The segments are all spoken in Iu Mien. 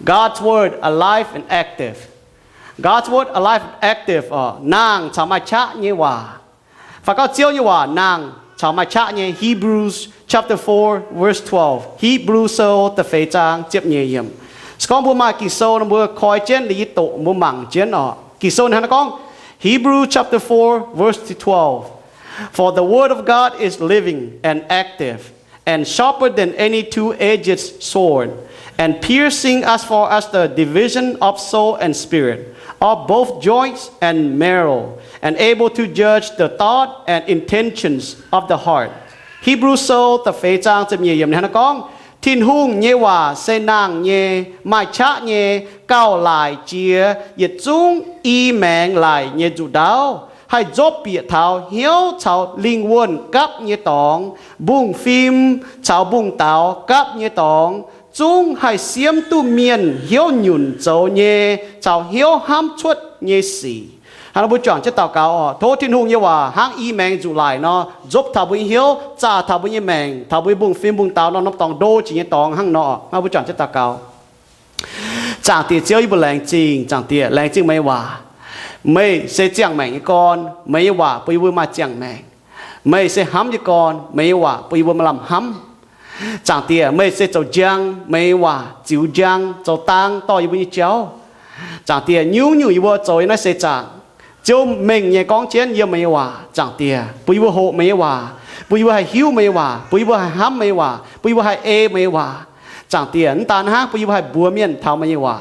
God's word alive and active. Naangh caux maaih qaqv nyei waac. Fai gorngv Ziouv nyei waac naangh caux maaih qaqv nyei. Hebrews chapter four, verse twelve. Hebrew Sou da'feix zaang ziepc nyeic yiemc. Se gorngv mbuo maaih Ging-Sou nor, mbuo koi jienv liuz yie doqc, mbuo mangc jienv oc. Ging-Sou ninh hnangv naaiv gorngv, Hebrews chapter four, verse twelve. For the word of God is living and active and sharper than any two-edged sword, and piercing as far as the division of soul and spirit, of both joints and marrow, and able to judge the thought and intentions of the heart. Hebrew Sou da'feix zaang ziepc nyeic yiemc ninh hnangv naaiv gorngv, Tin-Hungh nyei waac se naangh nyei, maaih qaqv nyei, gauh laic jiex yietc zungv i maengx laic nyei nzuqc ndaauv, haih nzopv bieqc taux hnyouv caux lingh wuonh gapv nyei dorngx, mbungv fim caux mbungv daux gapv nyei dorngx, zungv haih siemv duqv mienh hnyouv nyunc zoux nyei caux hnyouv hnamv cuotv nyei sic. Hnangv nor mbuo juangc jienv daux gaux oc. Tov Tin-Hungh nyei waac hnangv i maengx nzuqc laic nor, nzopv taux mbuo nyei hnyouv, zaah taux mbuo nyei maengc, taux mbuo nyei mbungv fim mbungv daux nor, norm dorngx ndo jiex nyei dorngx hnangv nor. Hnangv mbuo juangc jienv daux gaux. Zaangc Diex Ziouv, yie mbuo laengz zingh, Zaangc Diex, laengz zingh meih nyei waac. Meih se ziangh maengc nyei gorn, meih nyei waac bun yie mbuo maaih ziangh maengc. Meih se hnamv nyei gorn, meih nyei waac bun yie mbuo maaih lamh hnamv. Zaangc Diex, meih se zoux njang, meih nyei waac ziux njang, zoux dang dorh yie mbuo nyei jauv. Zaangc Diex, nyungc-nyungc yie mbuo zoux yiem naaiv seix zaangc, Ziouv mengh nyei gorngv jienv yiem meih nyei waac. Zaangc Diex, bun yie mbuo hoqc meih nyei waac, bun yie mbuo haih hiuv meih nyei waac, bun yie mbuo haih hnamv meih nyei waac, bun yie mbuo haih ei meih nyei waac. Zaangc Diex, mv daan hnangv, bun yie mbuo haih mbuox mienh taux meih nyei waac.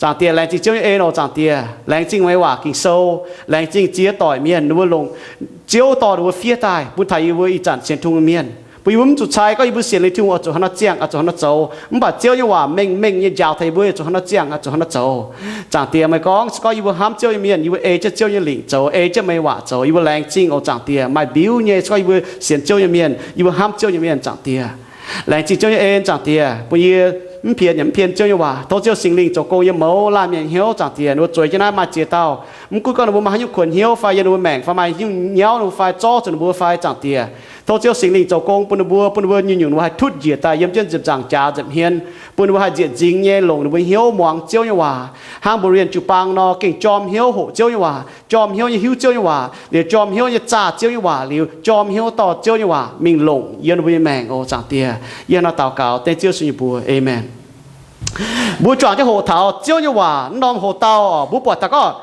Zaangc Diex, laengz zingh Ziouv nyei en oc. Zaangc Diex, laengz zingh meih nyei waac Ging-Sou, laengz zingh ziex doic mienh ninh mbuo longc Ziouv dorh ninh mbuo fiev daaih bun taux yie mbuo ih zanc sienx Tin-Hungh nyei mienh, bun yie mbuo mv zuqc cai gorngv yie mbuo sienx liuz Tin-Hungh oix zuqc hnangv nor ziangh, oix zuqc hnangv nor zoux. Mv baac Ziouv nyei waac mengh mengh nyei njaaux taux yie mbuo zuqc hnangv nor ziangh, oix zuqc hnangv nor zoux. Zaangc Diex, meih gorngv se gorngv yie mbuo hnamv Ziouv nyei mienh, yie mbuo ei jienv Ziouv nyei lingc zoux, ei jienv meih nyei waac zoux. Yie mbuo laengz zingh oc. Zaangc Diex, maaih mbiuv nyei se gorngv yie mbuo sienx Ziouv nyei mienh, yie mbuo hnamv Ziouv nyei mienh. Zaangc Diex, laengz zingh Ziouv nyei en. Zaangc Diex, bun yie mv pien yaac mv pien Ziouv nyei waac. Tov Ziouv Singx Lingh zoux gong yiem mouz laanh mienh hnyouv. Zaangc Diex, ninh mbuo zueiz jienv naaiv maaih ziex dauh, mv gunv gorngv ninh mbuo maaih haaix nyungc kuonx hnyouv fai yiem ninh mbuo maengc fai maaih haaix nyungc nyauv ninh mbuo fai zorqv zuqc ninh mbuo fai, Zaangc Diex, tov Ziouv Singx Lingh zoux gong bun ninh mbuo, bun ninh mbuo nyungc-nyungc ninh mbuo haih tutv njiec daaih yiem jienv nziepc nzaangc jaax nziepc hmien, bun ninh mbuo haih nziepc nzingx nyei longc ninh mbuo hnyouv muangx Ziouv nyei waac, hnangv mbuo Berean jiu-baang nor, gengh jorm hnyouv hoqc Ziouv nyei waac, jorm hnyouv nyei hiuv Ziouv nyei waac liuz, jorm hnyouv nyei zaah Ziouv nyei waac liuz, jorm hnyouv dorh Ziouv nyei waac mingh longc yiem ninh mbuo nyei maengc oc. Zaangc Diex, yie hnangv nor daux gaux dengv Ziouv Yesu nyei mbuox, aamen. Mbuo juangc jienv hoqc taux Ziouv nyei waac, mv norm hoc-dauh oc, mbuo buatc taux gorngv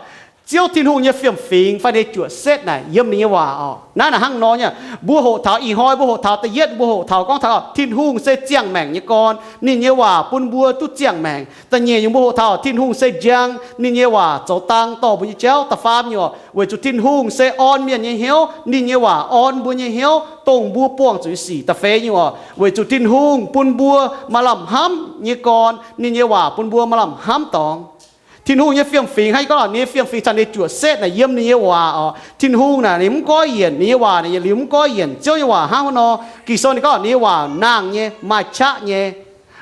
Ziouv Tin-Hungh nyei fiem-fingx fai ninh nyei juoqc setv naaic yiem ninh nyei waac oc. Naaiv naaic hnangv nor nyei. Mbuo hoqc taux ih hnoi, mbuo hoqc taux da'yietv, mbuo hoqc taux gorngv taux Tin-Hungh se ziangh maengc nyei gorn, ninh nyei waac bun mbuo duqv ziangh maengc. Da'nyeic nyungc mbuo hoqc taux Tin-Hungh se njang, ninh nyei waac zoux dang dorh mbuo nyei jauv. Da'faam nyungc oc, weic zuqc Tin-Hungh se orn mienh nyei hnyouv, ninh nyei waac orn mbuo nyei hnyouv, dongh mbuo buangh zuqc nyei sic. Da'feix nyungc oc, weic zuqc Tin-Hungh bun mbuo maaih lamh hnamv nyei gorn, ninh nyei waac bun mbuo maaih lamh hnamv dorngx. Tin-Hungh nyei fiem-fingx hnangv yie gorngv, ninh nyei fiem-fingx caux ninh nyei juoqc setv naaic yiem ninh nyei waac oc. Tin-Hungh naaic ninh mv goiv yienc, ninh nyei waac naaic yietc liuz mv goiv yienc. Ziouv nyei waac hnangv haaix nor? Ging-Sou ninh gorngv ninh nyei waac naangh nyei, maaih qaqv nyei.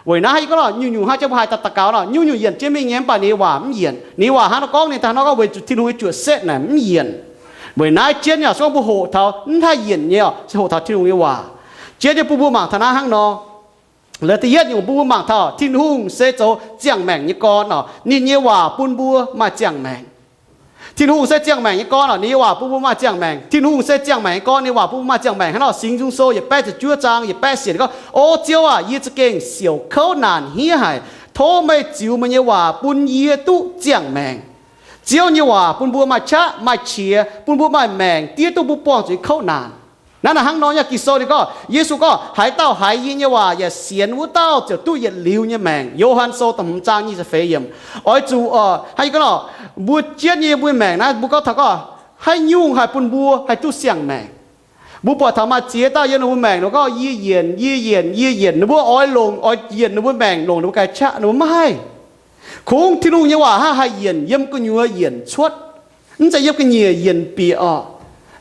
Weic naaiv yie gorngv nor, nyungc-nyungc hnangv jang mbuo haih daux gaux nor, nyungc-nyungc yienc jienv mingh nyei, mv baac ninh nyei waac mv yienc. Ninh nyei waac hnangv nor gorngv ninh daaih hnangv nor gorngv weic zuqc Tin-Hungh nyei juoqc setv naaic mv yienc. Weic naaiv jienv nyei oc, se gorngv mbuo hoqc taux mv haih yienc nyei oc, se hoqc taux Tin-Hungh nyei waac. Jienv nyei bun mbuo mangc taux naaiv hnangv nor. Laaix da'yietv nyungc bun mbuo mangc taux Tin-Hungh se zoux ziangh maengc nyei gorn oc. Ninh nyei waac bun mbuo maaih ziangh maengc. Tin-Hungh se ziangh maengc nyei gorn oc. Ninh nyei waac bun mbuo maaih ziangh maengc. Tin-Hungh se ziangh maengc nyei gorn, ninh nyei waac bun mbuo maaih ziangh maengc. Hnangv nor Singx Nzung Sou yietc baeqv ziepc juov zaang yietc baeqv siec gorngv, O Ziouv aac, yie za'gengh siouc kouv naanc hniev haic. Tov meih ziux meih nyei waac bun yie duqv ziangh maengc. Ziouv nyei waac bun mbuo maaih qaqv maaih qiex, bun mbuo maaih maengc diev duqv mbuo buangh zuqc nyei kouv naanc. Naaiv naaic hnangv nor nyei. Ging-Sou ninh gorngv, Yesu gorngv, Haaix dauh haiz yie nyei waac yaac sienx wuov dauh ziouc duqv yietc liuz nyei maengc. Yo^han Sou da'hmz zaang nyic ziepc feix yiemc. Oix zuqc, hnangv yie gorngv nor, mbuo jienv nyei mbuo maengc naaiv mbuo gorngv taux gorngv haaix nyungc haih bun mbuo haih duqv siang-maengc. Mbuo buatc taux maaih ziex dauh yiem ninh mbuo maengc nor gorngv, Yie yienc, yie yienc, yie yienc. Ninh mbuo oix longc, oix yienc ninh mbuo maengc, longc ninh mbuo ganh qaqv, ninh mbuo mv haih. Kungx Tin-Hungh nyei waac hnangv haih yienc, yiem gu'nyuoz yienc cuotv, mv zeiz yiem ga'nyiec yienc bieqc oc.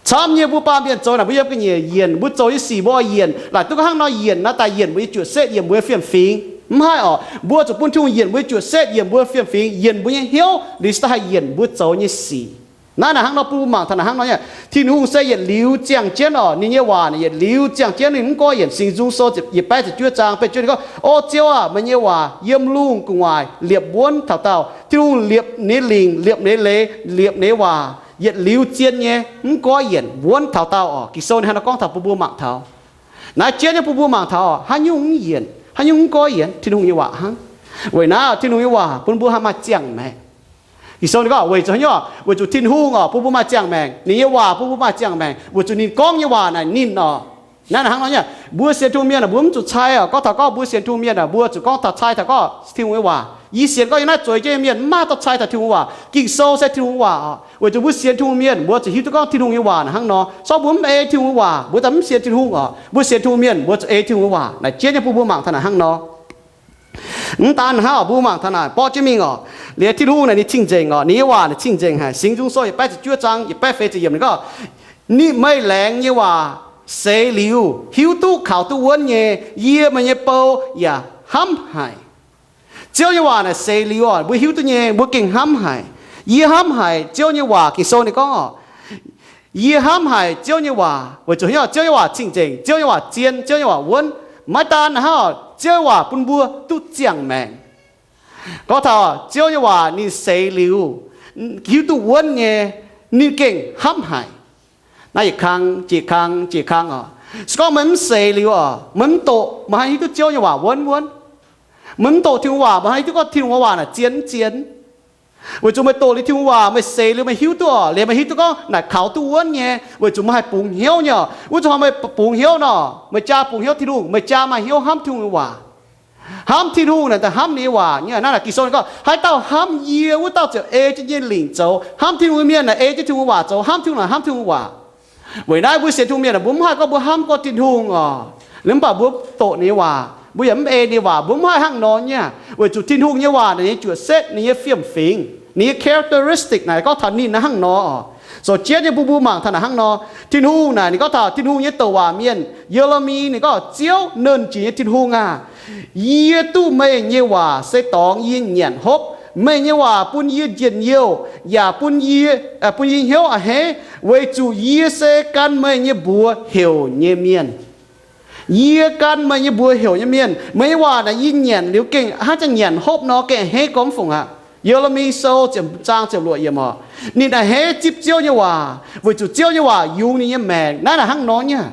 Camv nyei mbuo baamh mienh zoux naaic, mbuo yiem ga'nyiec yienc, mbuo zoux nyei sic mbuo oix yienc, laaic duqv hnangv nor yienc nor daaih yienc mbuo nyei juoqc setv, yienc mbuo nyei fiem-fingx. Mv haih oc. Mbuo zuqc bun Tin-Hungh yienc mbuo nyei juoqc setv, yienc mbuo nyei fiem-fingx, yienc mbuo nyei hnyouv, liuz se daaih haih yienc mbuo zoux nyei sic. Naaiv naaic hnangv nor, bun mbuo mangc taux naaic hnangv nor nyei, Tin-Hungh se yietc liuz ziangh jienv oc. Ninh nyei waac naaic yietc liuz ziangh jienv, ninh mv gorngv yienc. Singx Nzung Sou yietc baeqv ziepc juov zaang baeqv juov ninh gorngv, O Ziouv aac, meih nyei waac yiem lungh gu'nguaaic liepc wuonv taux daauh. Tin-Hungh liepc ninh nyei lingc, liepc ninh nyei leiz, liepc ninh nyei waac yietc liuz zien nyei, mv gorngv yienc, wuonv taux daauh oc. Ging-Sou ninh hnangv nor gorngv taux bun mbuo mangc taux. Naaiv jienv nyei bun mbuo mangc taux haaix nyungc mv yienc, haaix nyungc mv gorngv yienc, Tin-Hungh nyei waac hnangv. Weic naaiv Tin-Hungh nyei waac bun mbuo haih maaih ziangh maengc. Ging-Sou ninh gorngv weic zuqc haaix nyungc? Weic zuqc Tin-Hungh oc bun mbuo maaih ziangh maengc. Ninh nyei waac bun mbuo maaih ziangh maengc weic zuqc ninh gorngv nyei waac naaic ninh oc. Naaiv naaic hnangv nor nyei, mbuo sienx Tin-Hungh mienh aah, mbuo mv zuqc cai oc. Gorngv taux gorngv mbuo sienx Tin-Hungh mienh aah, mbuo zuqc gorngv taux cai taux gorngv Tin-Hungh nyei waac. Yie sienx gorngv yiem naaiv zueiz jienv nyei mienh mv maaih dorh cai taux Tin-Hungh waac. Ging-Sou se Tin-Hungh waac oc. Weic zuqc mbuo sienx Tin-Hungh mienh mbuo zuqc hiuv duqv gorngv Tin-Hungh nyei waac naaic hnangv nor. Zorqv mbuo mv ei Tin-Hungh waac, mbuo daaih mv sienx Tin-Hungh oc. Mbuo sienx Tin-Hungh mienh mbuo zuqc ei Tin-Hungh nyei waac. Naaic jienv nyei bun mbuo mangc taux naaic hnangv nor. Mv daan hnangv oc, mbuo mangc taux naaic borqv jienv mingh oc. Liuz Tin-Hungh naaic ninh cing-nzengc oc. Ninh nyei waac naaic cing-nzengc haic. Singx Nzung Sou yietc baeqv ziepc juov zaang yietc baeqv feix ziepc yiemc ninh gorngv, Ninh, meih laengz nyei waac seix liuz hiuv duqv kaux duqv wuonv nyei, yie meih nyei bou yaac hnamv haic. Ziouv nyei waac naaic seix liuz oc, mbuo hiuv duqv nyei, mbuo gengh hnamv haic. Yie hnamv haic Ziouv nyei waac. Ging-Sou ninh gorngv oc, Yie hnamv haic Ziouv nyei waac. Weic zuqc hnyouv Ziouv nyei waac cing-nzengc, Ziouv nyei waac zien, Ziouv nyei waac wuonv. Maiv daan hnangv, Ziouv nyei waac bun mbuo duqv ziangh maengc. Gorngv taux Ziouv nyei waac ninh seix liuz hiuv duqv wuonv nyei, ninh gengh hnamv haic. Naaiv yietc kang jiex kang jiex kang oc. Se gorngv meih mv seix liuz oc, meih mv doqc, meih haaix hiuv duqv Ziouv nyei waac wuonv wuonv? Meih mv doqc Tin-Hungh waac, meih haaix hiuv duqv gorngv Tin-Hungh waac naaic zien mv zien? Weic zuqc meih doqc liuz Tin-Hungh waac, meih seix liuz meih hiuv duqv oc, liuz meih hiuv duqv gorngv naaic kaux duqv wuonv nyei, weic zuqc meih haih bungx hnyouv nyei oc. Wuov zuqc meih bungx hnyouv nor, meih jaa bungx hnyouv Tin-Hungh, meih jaa maaih hnyouv hnamv Tin-Hungh nyei waac. Hnamv Tin-Hungh naaic daaih hnamv ninh nyei waac nyei. Naaiv naaic Ging-Sou ninh gorngv, Haaix dauh hnamv yie, wuov dauh ziouc ei jienv yie nyei lingc zoux. Hnamv Tin-Hungh nyei mienh naaic ei jienv Tin-Hungh nyei waac zoux. Hnamv Tin-Hungh naaic hnamv Tin-Hungh nyei waac. Weic naaiv mbuo sienx Tin-Hungh mienh aah, mbuo mv haih gorngv mbuo hnamv gorngv Tin-Hungh oc, liuz mv baac mbuo doqc ninh nyei waac, mbuo yaac mv ei ninh nyei waac, mbuo mv haih hnangv nor nyei. Weic zuqc Tin-Hungh nyei waac naaic ninh nyei juoqc setv, ninh nyei fiem-fingx, ninh nyei characteristic naaic gorngv taux ninh naaiv hnangv nor oc. Zoux jienv nyei bun mbuo mangc taux naaic hnangv nor. Tin-Hungh naaic ninh gorngv taux Tin-Hungh nyei douc waac mienh, Ye^le^mi, ninh gorngv, Ziouv, Nernh Jiex nyei Tin-Hungh aah! Yie duqv meih nyei waac se dorngx yie nyanc hopv. Meih nyei waac bun yie njien-youh, yaac bun yie, bun yie hnyouv a'hneiv, weic zuqc yie se gan meih nyei mbuox heuc nyei mienh. Yie gan meih nyei mbuox heuc nyei mienh. Meih nyei waac naaic yie nyanc liuz gengh hnangv jangx nyanc hopv nor, gengh a'hneiv gormx fungc aqv. Ye^le^mi Sou ziepc zaang ziepc luoqc yiemc oc. Ninh a'hneiv zipv Ziouv nyei waac, weic zuqc Ziouv nyei waac yungz ninh nyei maengc. Naaiv naaic hnangv nor nyei.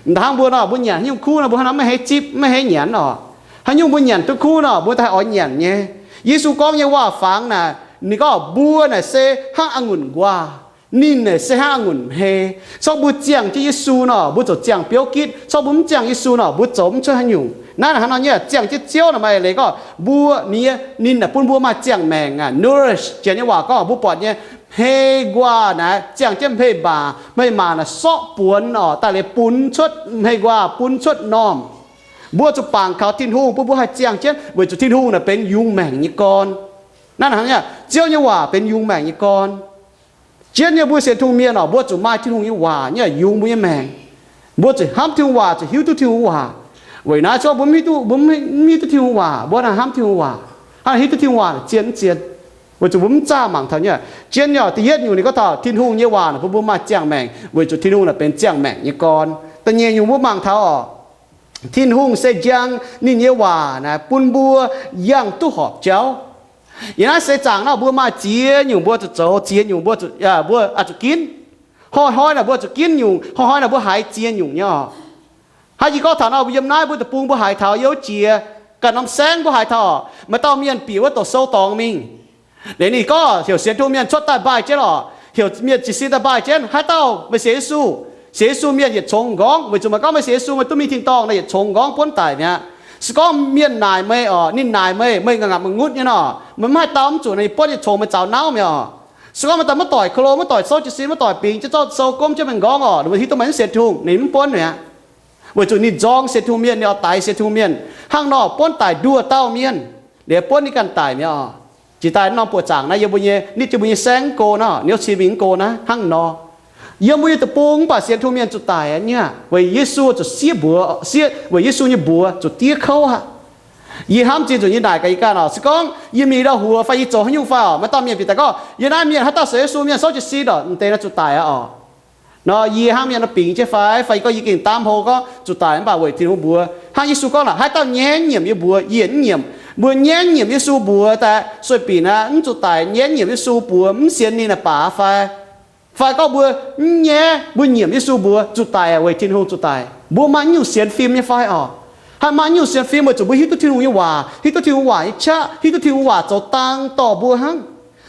Hnangv mbuo nor, mbuo nyanc haaix nyungc kuv nor, mbuo hnangv nor maiv hneiv zipv, maiv hneiv nyanc oc. Haaix nyungc mbuo nyanc duqv kuv nor, mbuo daaih oix nyanc nyei. Yesu gorngv nyei waac-fangx naaic, ninh gorngv, Mbuo naaic se hnangv a'ngunc nquaah. Ninh naaic se hnangv a'ngunc hmei. Corc mbuo ziangh jienv Yesu nor, mbuo ziouc ziangh biouv gitv. Corc mbuo mv ziangh Yesu nor, mbuo zoux mv cuotv haaix nyungc. Naaiv naaic hnangv nor nyei, ziangh jienv Ziouv naaic maaih eix leiz gorngv, mbuo, ninh, ninh naaic bun mbuo maaih ziangh maengc aqv. Nourish, Janx nyei waac gorngv mbuo buatc nyei, hmei nquaah naaic ziangh jienv hmei-maac, hmei-maac naaic sorqv buonx oc, daaih liuz bun cuotv hmei nquaah, bun cuotv normh. Mbuo zuqc bangc kaux Tin-Hungh bun mbuo haih ziangh jienv, weic zuqc Tin-Hungh naaic benx yungz maengc nyei gorn. Naaiv hnangv nyei, Ziouv nyei waac benx yungz maengc nyei gorn. Jienv nyei mbuo sienx Tin-Hungh mienh oc, mbuo zuqc maaih Tin-Hungh nyei waac nyei yungz mbuo nyei maengc. Mbuo zuqc hnamv Tin-Hungh waac, zuqc hiuv duqv Tin-Hungh waac. Weic naaiv se gorngv mbuo mv hiuv duqv, mbuo mv hiuv duqv Tin-Hungh waac, mbuo naaic hnamv Tin-Hungh waac, hnangv hiuv duqv Tin-Hungh waac zien mv zien? Weic zuqc mbuo mv zaah mangc taux nyei. Jienv nyei oc, da'yietv nyungc ninh gorngv taux Tin-Hungh nyei waac naaic bun mbuo maaih ziangh maengc, weic zuqc Tin-Hungh naaic benx ziangh maengc nyei gorn. Da'nyeic nyungc mbuo mangc taux oc, Tin-Hungh se njang ninh nyei waac naaic bun mbuo yangh duqv horpc jauv. Yie naaiv seix zaangc nor mbuo maaih ziex nyungc mbuo zuqc zoux, ziex nyungc mbuo zuqc, mbuo zuqc ginv. Hnoi-hnoi naaic mbuo zuqc ginv nyungc, hnoi-hnoi naaic mbuo haiz ziex nyungc nyei oc. Hnangv yie gorngv taux nor, mbuo yiem naaiv mbuo deic-bung mbuo haiz taux, yiem jiex ganh norm saengv mbuo haiz taux, maaih dauh mienh bieqc wuov doqc sou dorngx mingh. Liuz ninh gorngv heuc sienx Tin-Hungh mienh cuotv daaih mbaih jienv oc, heuc mienh jiez sin daaih mbaih jienv, haaix dauh meih sienx Yesu, sienx Yesu mienh yietc congx m'nqorngv, weic zuqc meih gorngv meih sienx Yesu meih duqv mingh tin-dorngh nor yietc congx m'nqorngv buonv daic mi'aqv. Se gorngv mienh naaic meih oc, ninh naaic meih, meih ngaanc ngaanc maiv ngutv nyei nor, meih mv haih dau mv zuqc ninh buonv yietc congx meih zaux nauv mi'aqv oc. Se gorngv meih daaih maiv doic ko lo, maiv doic souv jiez sin, maiv doic bingx jienv zorqv sou gomv jienv meih m'nqorngv oc, ninh mbuo hiuv duqv meih mv sienx Tin-Hungh, ninh mv buonv mi'aqv. Weic zuqc ninh nzorng sienx Tin-Hungh mienh, ninh oix daix sienx Tin-Hungh mienh. Hnangv nor buonv daic nduoh dauh mienh, liuz buonv ninh ganh daic mi'aqv oc. Jiex daaih norm buoqc zaangc naaiv yiem mbuo nyei, nitv jienv mbuo nyei saengv mv go naaiv, niouv cin mingh mv go naaiv, hnangv nor. Yiem mbuo nyei deic-bung mv baac sienx Tin-Hungh mienh zuqc daic aqv nyei, weic Yesu zuqc siev mbuox, siev, weic Yesu nyei mbuox zuqc diev kouv aqv. Yie hnamv ziex nzunc yie naaic gaax yie ganh oc, se gorngv yie mingh ndau-huox fai yie zoux haaix nyungc fai oc, maaih dauh mienh bieqc daaih gorngv, yie naaiv mienh haaix dauh sienx Yesu mienh souv jiez sin oc, m'deix naaiv zuqc daic aqv oc. Nor yie hnangv mienh nor bingx jienv fai, fai yie gorngv yie gengh daamv hlo gorngv zuqc daic mv baac weic Tin-Hungh mbuox. Hnangv Yesu gorngv naaic, haaix dauh nyaiv nyiemc yie mbuox, yie mv nyiemc. Mbuo nyaiv nyiemc Yesu mbuox daaih sueih binc aqv, mv zuqc daic. Nyaiv nyiemc Yesu mbuox, mv sienx ninh naaic baac fai? Fai gorngv mbuo mv nyaiv, mbuo nyiemc Yesu mbuox zuqc daic weic Tin-Hungh zuqc daic, mbuo maaih nyungc sienx fim nyei fai oc? Haih maaih nyungc sienx fim weic zuqc mbuo hiuv duqv Tin-Hungh nyei waac, hiuv duqv Tin-Hungh waac nyei qaqv, hiuv duqv Tin-Hungh waac zoux dang dorh mbuo hnangv.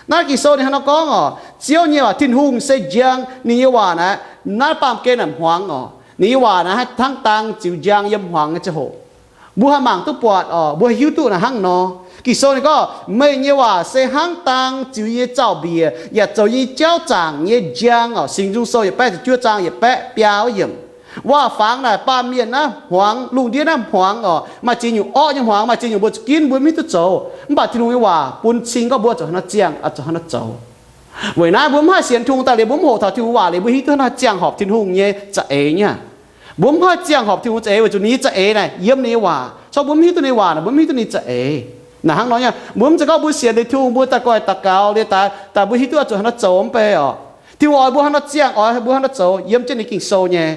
Naaiv Ging-Sou ninh hnangv nor gorngv oc, Ziouv nyei waac, Tin-Hungh se njang, ninh nyei waac naaic, naaiv baamh gen naaic hmuangx oc. Ninh nyei waac naaic hnangv dang ziux njang yiem hmuangx nyei ziangh hoc. Mbuo haih mangc duqv buatc oc, mbuo haih hiuv duqv naaic hnangv nor. Ging-Sou ninh gorngv, meih nyei waac se hnangv dang ziux yie nyei zaux-mbiec, yaac zoux yie nyei jauv zaangc nyei njang oc. Singx Nzung Sou yietc baeqv ziepc juov zaang yietc baeqv biaa wuov yiemc. Waac-fangx naaic baamh mienh naaiv hmuangx, lungh ndiev naaiv hmuangx oc, maaih ziex nyungc orqv nyei hmuangx, maaih ziex nyungc mbuo zuqc ginv mbuo mv hiuv duqv zoux. Mv baac Tin-Hungh nyei waac bun cing gorngv mbuo zuqc haaix nor ziangh, zuqc haaix nor zoux. Weic naaiv mbuo mv haih sienx Tin-Hungh daaih liuz mbuo mv hoqc taux Tin-Hungh waac liuz mbuo hiuv duqv haaix nor ziangh horpc Tin-Hungh nyei za'eix nyei aqv. Mbuo mv haih ziangh horpc Tin-Hungh za'eix weic zuqc ninh nyei za'eix naaic yiem ninh nyei waac. Corc mbuo mv hiuv duqv ninh nyei waac naaic mbuo mv hiuv duqv ninh za'eix. Naaic hnangv nor nyei, mbuo mv zeiz gorngv mbuo sienx liuz Tin-Hungh mbuo daaih guaih daux gaux liuz daaih, daaih mbuo hiuv duqv oix zuqc haaix nor zoux mv bei oc. Tin-Hungh oix mbuo haaix nor ziangh, oix mbuo haaix nor zoux yiem jienv ninh Ging-Sou nyei.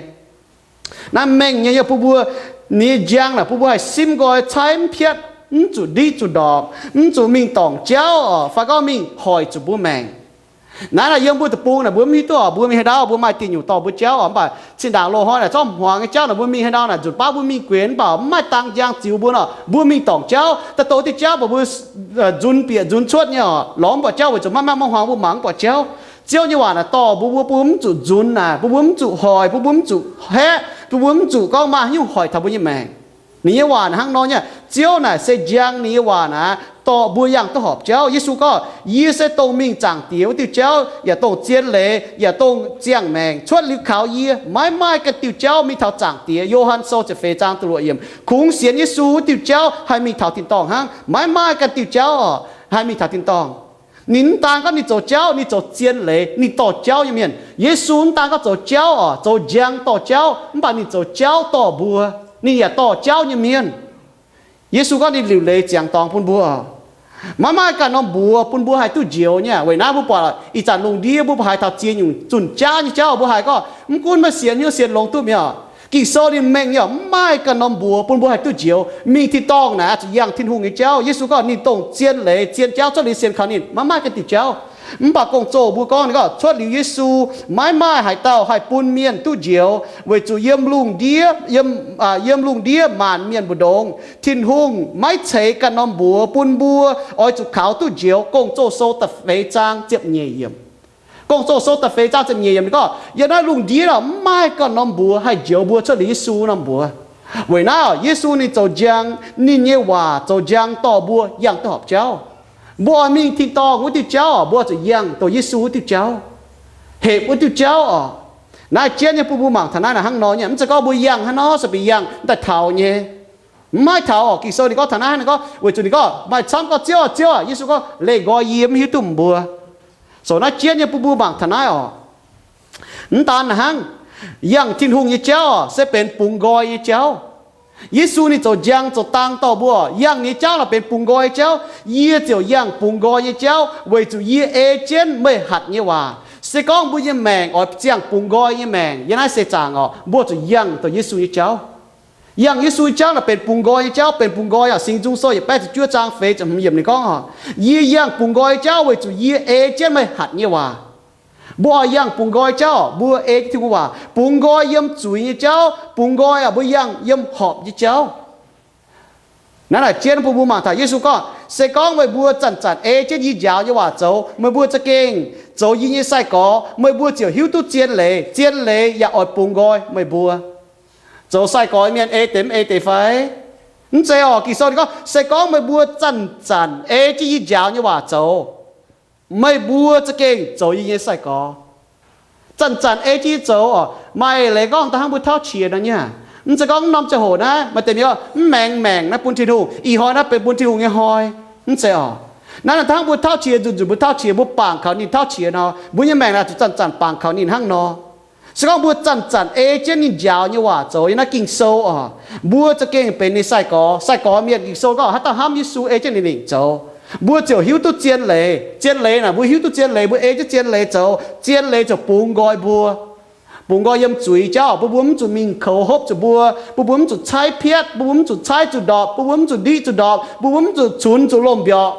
Naaiv mengh nyei, yie bun mbuo, ninh nyei njang naaic bun mbuo haih simv nqoi caaiv mv piatv, mv zuqc ndiqv zuqc ndorpc, mv zuqc mingh dorngc jauv oc, fai gorngv mingh hoic zuqc mbuo maengc. Naaiv naaic yiem mbuo deic-bung naaic mbuo mv hiuv duqv oc, mbuo mingh haaix ndau mbuo maaih diuh nyungc dorh mbuo jauv oc, mv baac zinh ndaangc loz-hnoi naaic zorqv hmuangx nyei jauv naaic mbuo mingh haaix ndau naaic nzunc baav mbuo mingh guenx mv baac mv maaih dang njang ziux mbuo oc, mbuo mingh dorngc jauv, daaih doqc diuh jauv mbuo, mbuo nzunc bieqc nzunc cuotv nyei oc, lorz mv buatc jauv weic zuqc maiv maaih mv hmuangx mbuo mangc mv buatc jauv. Ziouv nyei waac naaic dorh mbuo, mbuo, bun mbuo mv zuqc nzunc naaic, bun mbuo mv zuqc hoic, bun mbuo mv zuqc haeqv, bun mbuo mv zuqc gorngv maaih haaix nyungc hoic taux mbuo nyei maengc. Ninh nyei waac naaic hnangv nor nyei, Ziouv naaic se njang, ninh nyei waac naaic dorh mbuo yangh duqv horpc jauv. Yesu gorngv, yie se dongh mingh zaangc Diex wuov diuh jauv, yaac dongh zien leiz, yaac dongh ziangh maengc. Cuotv liuz kaux yie, maiv maaih ganh diuh jauv mingh taux zaangc Diex. Yo^han Sou ziepc feix zaang da'luoqc yiemc. Kungx sienx Yesu wuov diuh jauv haih mingh taux tin-dorngh hnangv. Maiv maaih ganh diuh jauv oc, haih mingh taux tin-dorngh. Ninh mv daan gorngv ninh zoux jauv, ninh zoux zien leiz, ninh dorh jauv nyei mienh. Yesu mv daan gorngv zoux jauv oc, zoux njang dorh jauv, mv baac ninh zoux jauv dorh mbuo. Ninh yaac dorh jauv nyei mienh. Yesu gorngv ninh liuc leiz ziangx dorngx bun mbuo. Maiv maaih ganh norm mbuox bun mbuo haih duqv njoux nyei. Weic naaiv mbuo buatc ih zanc lungh ndiev mbuo mbuo haiz taux ziex nyungc zunh jaav nyei jauv, mbuo haiz gorngv mv gunv meih sienx hnyouv sienx longx duqv mi'aqv. Ging-Sou ninh mengh nyei, mv maaih ganh norm mbuox bun mbuo haih duqv njoux. Mingh tin-dorngh naaic zuqc yangh Tin-Hungh nyei jauv. Yesu gorngv ninh dongh zien leiz, zien jauv, cuotv liuz sienx kaux ninh, maiv maaih ganh diuh jauv. Mv baac Gong-Zoh mbuo gorngv ninh gorngv cuotv liuz Yesu, maiv maaih haaix dauh haih bun mienh duqv njoux, weic zuqc yiem lungh ndiev, yiem, yiem lungh ndiev maanc mienh mbu'ndongx Tin-Hungh maiv ceix ganh norm mbuox bun mbuo oix zuqc kaux duqv njoux. Gong-Zoh Sou da'feix zaang ziepc nyeic yiemc. Gong-Zoh Sou da'feix zaang ziepc nyeic yiemc ninh gorngv, yiem naaiv lungh ndiev mv maaih ganh norm mbuox haih njoux mbuo cuotv liuz Yesu norm mbuox. Weic naaiv Yesu ninh zoux njang, ninh nyei waac zoux njang dorh mbuo yangh duqv horpc jauv. Mbuo oix mingh tin-dorngh wuov diuh jauv, mbuo zuqc yangh dongh Yesu wuov diuh jauv, hepc wuov diuh jauv oc. Naaiv jienv nyei bun mbuo mangc taux naaiv naaic hnangv nor nyei, mv zeiz gorngv mbuo yangh hnangv nor se bieqc yangh daaih taux nyei. Mv maaih taux oc. Ging-Sou ninh gorngv taux naaiv ninh gorngv, weic zuqc ninh gorngv maaih camv gorngv, Ziouv aah, Ziouv aah. Yesu gorngv, leih nqoi yie mv hiuv duqv meih mbuo. Zoux naaiv jienv nyei bun mbuo mangc taux naaiv oc. Mv daan naaic hnangv, yangh Tin-Hungh nyei jauv oc se benx bungx nqoi nyei jauv. Yesu ninh zoux njang zoux dang dorh mbuo, yangh ninh nyei jauv naaic benx bungx nqoi nyei jauv. Yie ziouc yangh bungx nqoi nyei jauv weic zuqc yie ei jienv meih hatc nyei waac. Se gorngv mbuo nyei maengc oix ziangh bungx nqoi nyei maengc yiem naaiv seix zaangc oc, mbuo zuqc yangh dongh Yesu nyei jauv. Yangh Yesu nyei jauv naaic benx bungx nqoi nyei jauv, benx bungx nqoi oc. Singx Nzung Sou yietc baeqv ziepc juov zaang feix ziepc hmz yiemc ninh gorngv oc, yie yangh bungx nqoi jauv weic zuqc yie ei jienv meih hatc nyei waac. Mbuo oix yangh bungx nqoi jauv, mbuo ei jienv Tin-Hungh waac. Bungx nqoi yiem zuiz nyei jauv, bungx nqoi oc, mbuo yangh yiem horpc nyei jauv. Naaiv naaic jienv bun mbuo mangc taux Yesu gorngv, se gorngv meih mbuo zanc-zanc ei jienv yie njaaux nyei waac zoux, meih mbuo za'gengh zoux yie nyei sai-gorx. Meih mbuo ziouc hiuv duqv zien leiz, zien leiz yaac oix bungx nqoi meih mbuo. Zoux sai-gorx mienh ei deix mv ei deix fai? Mv zeiz oc. Ging-Sou ninh gorngv, se gorngv meih mbuo zanc-zanc ei jienv yie njaaux nyei waac zoux, meih mbuo za'gengh zoux yie nyei sai-gorx. Zanc-zanc ei jienv yie zoux oc, maaih leiz gorngv da'hnangv mbuo tauv qiex nor nyei. Mv zeiz gorngv mv norm ziangh hoc naaiv maaih deix mienh mv maengx maengc naaiv bun Tin-Hungh, ih hnoi naaiv benx bun Tin-Hungh nyei hnoi. Mv zeiz oc. Naaiv da'hnangv mbuo tauv qiex, nzunc nzunc mbuo tauv qiex, mbuo bangc kaux ninh tauv qiex nor, mbuo nyei maengc naaic zuqc zanc-zanc bangc kaux ninh hnangv nor. Se gorngv mbuo zanc-zanc ei jienv ninh njaaux nyei waac zoux yiem naaiv Ging-Sou oc, mbuo za'gengh benx ninh sai-gorx. Sai-gorx mienh, Ging-Sou gorngv haaix dauh hnamv Yesu ei jienv ninh lingc zoux, mbuo ziouc hiuv duqv zien leiz. Zien leiz naaic, mbuo hiuv duqv zien leiz, mbuo ei jienv zien leiz zoux, zien leiz ziouc bungx nqoi mbuo. Bungx nqoi yiem zuiz jauv, bun mbuo mv zuqc mingh koux hopv zuqc mbuo, bun mbuo mv zuqc caaiv piatv, bun mbuo mv zuqc caaiv zuqc ndorpc, bun mbuo mv zuqc ndiqv zuqc ndorpc, bun mbuo mv zuqc cunx zuqc lomh mbiorqc.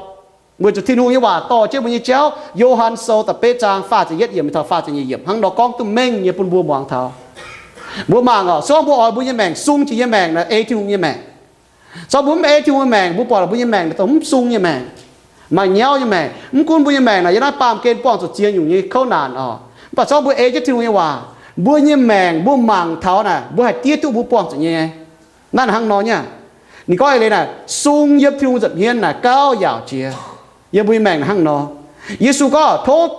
Weic zuqc Tin-Hungh nyei waac dorh jienv mbuo nyei jauv. Yo^han Sou da'betv zaang faah ziepc yietv yiemc taux faah ziepc nyeic yiemc hnangv nor gorngv duqv mengh nyei bun mbuo muangx taux. Mbuo mangc oc, se gorngv mbuo oix mbuo nyei maengc sung jiex nyei maengc naaic, ei Tin-Hungh nyei maengc. Se gorngv mbuo mv ei Tin-Hungh nyei maengc, mbuo buatc mbuo nyei maengc naaic dongh mv sung nyei maengc, maaih nyauv nyei maengc. Mv gunv mbuo nyei maengc naaic yiem naaiv baamh gen buangh zuqc ziex nyungc nyei kouv naanc oc, mv baac se gorngv mbuo ei jienv Tin-Hungh nyei waac, mbuo nyei maengc mbuo mangc taux naaic, mbuo haih diev duqv mbuo buangh zuqc nyei. Naaiv hnangv nor nyei. Ninh gorngv eix leiz naaic, sung yiem Tin-Hungh nza'hmien naaic gauh yaauc jiex. Yiem mbuo nyei maengc naaic hnangv nor. Yesu gorngv,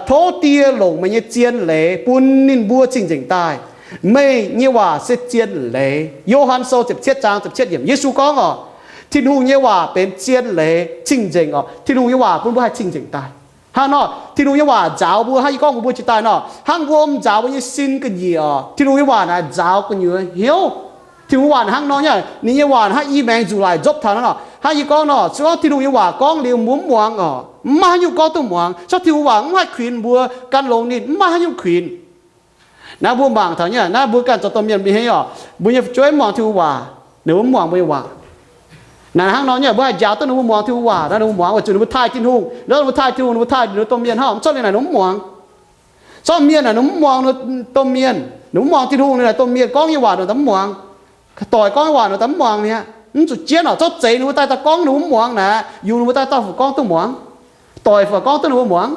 tov Die longc meih nyei zien leiz bun ninh mbuo cing-nzengc daaih. Meih nyei waac se zien leiz. Yo^han Sou ziepc cietv zaang ziepc cietv yiemc, Yesu gorngv oc, Tin-Hungh nyei waac benx zien leiz, cing-nzengc oc. Tin-Hungh nyei waac bun mbuo haih cing-nzengc daaih. Hnangv nor, Tin-Hungh nyei waac nzaaux mbuo, hnangv yie gorngv mbuo jiex daaih nor, hnangv mbuo m'nzaaux mbuo nyei sin ga'nyiec oc, Tin-Hungh nyei waac naaic nzaaux gu'nyuoz hnyouv. Tin-Hungh waac naaic hnangv nor nyei, ninh nyei waac hnangv i maengx nzuqc laic nzopv taux naaiv nor. Hnangv yie gorngv nor, se gorngv Tin-Hungh nyei waac gorngv liuz mbuo mv muangx oc, mv maaih haaix nyungc gorngv duqv muangx. Se gorngv Tin-Hungh waac mv haih kuinx mbuo, gan longx ninh mv maaih haaix nyungc kuinx. Naaiv mbuo mangc taux nyei, naaiv mbuo ganh zoux domh mienh mbuo hnangv oc, mbuo nyei fu'jueiv mv muangx Tin-Hungh waac, ninh mbuo mv muangx mbuo nyei waac. Naaic hnangv nor nyei, mbuo haih njaaux duqv ninh mbuo muangx Tin-Hungh waac nor, ninh mbuo muangx weic zuqc ninh mbuo taaih Tin-Hungh. Nor ninh mbuo taaih Tin-Hungh, ninh mbuo taaih ninh mbuo domh mienh hnangv, mv corc ninh naaic ninh mv muangx. Corc mienh naaic ninh mv muangx domh mienh, ninh mv muangx Tin-Hungh, ninh naaic domh mienh gorngv nyei waac ninh daaih mv muangx. Doic gorngv nyei waac ninh daaih mv muangx mi'aqv, mv zuqc jienv oc. Corc zeiz ninh mbuo daaih dauh gorngv ninh mv muangx naaic, yungz ninh mbuo daaih dauh fai gorngv duqv muangx. Doic fai gorngv duqv ninh mbuo muangx,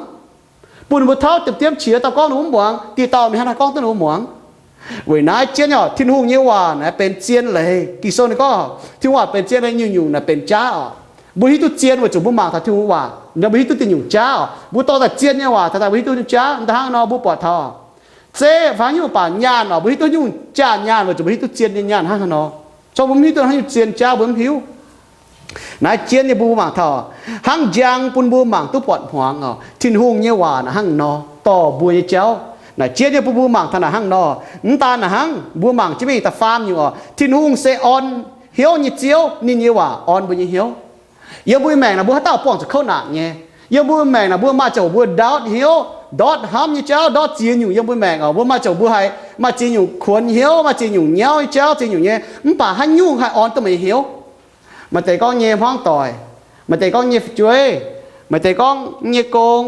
bun ninh mbuo tauv diemv-diemv qiex dauh gorngv ninh mv muangx, dieh dauh mingh hnangv naaiv gorngv duqv ninh mbuo muangx. Weic naaiv jienv oc, Tin-Hungh nyei waac naaiv benx zien leiz. Ging-Sou ninh gorngv Tin-Hungh waac benx zien leiz, nyungc-nyungc naaic benx jaav oc. Mbuo hiuv duqv zien weic zuqc mbuo mangc taux Tin-Hungh waac, mbuo hiuv duqv deix nyungc jaav oc. Mbuo dorh daaih zien nyei waac taux daaih mbuo hiuv duqv nyungc jaav, mv daan hnangv nor mbuo buatc taux zeiv fai haaix nyungc baac nyaanh oc, mbuo hiuv duqv nyungc jaav nyaanh weic zuqc mbuo hiuv duqv zien nyei nyaanh hnangv haaix nor. Corc mbuo mv hiuv duqv haaix nyungc zien jaav mbuo mv hiuv. Naaiv jienv nyei bun mbuo mangc taux, hnangv njang bun mbuo mangc duqv buatc hmuangx oc. Tin-Hungh nyei waac naaic hnangv nor dorh mbuo nyei jauv. Naaic jienv nyei bun mbuo mangc taux naaic hnangv nor. Mv daan naaic hnangv, mbuo mangc jienv mingh da'faam nyungc oc, Tin-Hungh se orn hnyouv nyei Ziouv, ninh nyei waac orn mbuo nyei hnyouv. Yiem mbuo nyei maengc naaic mbuo haaix dauh buangh zuqc kouv naanc nyei? Yiem mbuo nyei maengc naaic mbuo maaih ziangh hoc mbuo ndautv hnyouv, ndortv hnamv nyei jauv, ndortv ziex nyungc yiem mbuo maengc oc. Mbuo maaih ziangh hoc mbuo haiz maaih ziex nyungc kuonx hnyouv, maaih ziex nyungc nyauv nyei jauv, ziex nyungc nyei. Mv baac haaix nyungc haih orn duqv meih nyei hnyouv? Maaih deix gorngv nyei hmuangv doic, maaih deix gorngv nyei fu'jueiv, maaih deix gorngv nyei gong,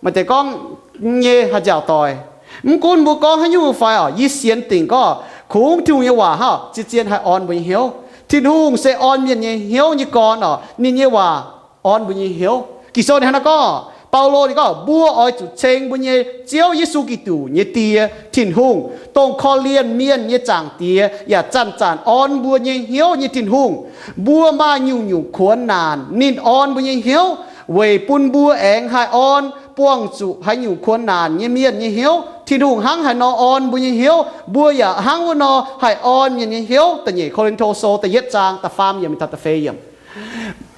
maaih deix gorngv nyei haaix nziaauc doic. Mv gunv mbuo gorngv haaix nyungc fai oc, yie sienx dingc gorngv kungx Tin-Hungh nyei waac hnangv zien-zien haih orn mbuo nyei hnyouv. Tin-Hungh se orn mienh nyei hnyouv nyei gorn oc. Ninh nyei waac orn mbuo nyei hnyouv. Ging-Sou ninh hnangv naaiv gorngv, Baulo ninh gorngv, mbuo oix zuqc ceng mbuo nyei Ziouv Yesu Giduc nyei Die, Tin-Hungh, dongh korv-lienh mienh nyei Zaangc Diex yaac zanc-zanc orn mbuo nyei hnyouv nyei Tin-Hungh. Mbuo maaih nyungc-nyungc kuonx naanc, ninh orn mbuo nyei hnyouv weic bun mbuo aengx haih orn buangh zuqc haaix nyungc kuonx naanc nyei mienh nyei hnyouv. Tin-Hungh hnangv haaix nor orn mbuo nyei hnyouv, mbuo yaac hnangv wuov nor haih orn mienh nyei hnyouv. Da'nyeic Ko^lin^to Sou da'yietv zaang da'faam yiemc taux da'feix yiemc.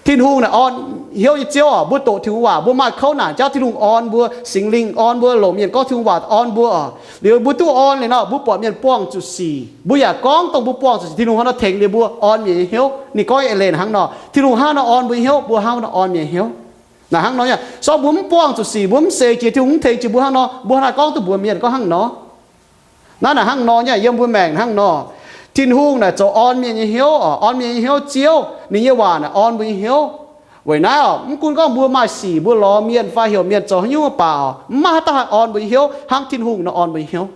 Tin-Hungh naaic orn hnyouv nyei Ziouv oc. Mbuo doqc Tin-Hungh waac, mbuo maaih kouv naanc jauv, Tin-Hungh orn mbuo, Singx Lingh orn mbuo, longc mienh gorngv Tin-Hungh waac orn mbuo oc. Liuz mbuo duqv orn liuz nor, mbuo buatc mienh buangh zuqc sic, mbuo yaac gorngv dongh mbuo buangh zuqc sic, Tin-Hungh hnangv nor tengx liuz mbuo, orn mienh nyei hnyouv. Ninh gorngv eix leiz hnangv nor, Tin-Hungh hnangv nor orn mbuo nyei hnyouv, mbuo hnangv nor orn mienh nyei hnyouv. Naaic hnangv nor nyei, se gorngv mbuo mv buangh zuqc sic, mbuo mv seix jiex Tin-Hungh, mv tengx jiex mbuo hnangv nor, mbuo hnangv naaic gorngv duqv mbuox mienh gorngv hnangv nor. Naaiv naaic hnangv nor nyei, yiem mbuo maengc hnangv nor. Tin-Hungh naaic zoux orn mienh nyei hnyouv oc, orn mienh nyei hnyouv Ziouv. Ninh nyei waac naaic orn mbuo nyei hnyouv. Weic naaiv oc, mv gunv gorngv mbuo maaih sic, mbuo lorz mienh fai heuc mienh zoux haaix nyungc mv baac oc, mv maaih haaix dauh haih orn mbuo nyei hnyouv hnangv Tin-Hungh nor orn mbuo nyei hnyouv.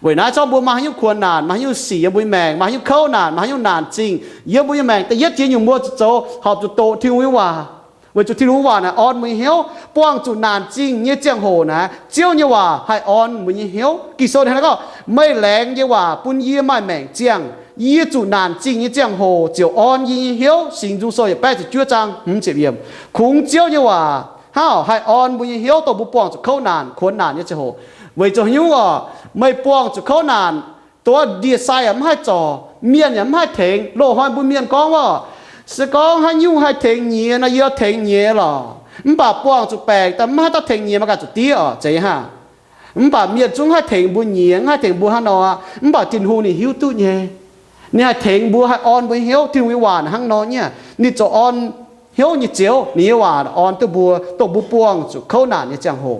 Weic naaiv zorqv mbuo maaih haaix nyungc kuonx naanc, maaih haaix nyungc sic yiem mbuo nyei maengc, maaih haaix nyungc kouv naanc, maaih haaix nyungc naanc zingh yiem mbuo nyei maengc, da'yietv jiex nyungc mbuo zuqc zoux horpc zuqc doqc Tin-Hungh nyei waac. Weic zuqc Tin-Hungh waac naaic orn mbuo nyei hnyouv. Buangh zuqc naanc zingh nyei ziangh hoc naaic, Ziouv nyei waac haih orn mbuo nyei hnyouv. Ging-Sou hnangv naaiv gorngv, meih laengz yie nyei waac bun yie maaih maengc ziangh, yie zuqc naanc zingh nyei ziangh hoc ziouc orn yie nyei hnyouv. Singx Nzung Sou yietc baeqv ziepc juov zaang hmz ziepc yiemc. Kungx Ziouv nyei waac hnangv haih orn mbuo nyei hnyouv dongh mbuo buangh zuqc kouv naanc, kuonx naanc nyei ziangh hoc. Weic zuqc haaix nyungc oc? Meih buangh zuqc kouv naanc, dongh ndie-sai yaac mv haih zorc, mienh yaac mv haih tengx. Loz-hnoi mbuo mienh gorngv oc, se gorngv haaix nyungc haih tengx nyiex nor, yie tengx nyiex lorqc. Mv baac buangh zuqc baengc daaih mv haih daaih tengx nyiex, maiv ganh zuqc diev oc, zeiz hnangv. Mv baac mienh zungv haih tengx mbuo nyiex, haih tengx mbuo hnangv nor aqv. Mv baac Tin-Hungh ninh hiuv duqv nyei. Ninh haih tengx mbuo, haih orn mbuo hnyouv. Tin-Hungh nyei waac hnangv nor nyei. Ninh zoux orn hnyouv nyei Ziouv, ninh nyei waac orn duqv mbuo, dongh mbuo buangh zuqc kouv naanc nyei ziangh hoc.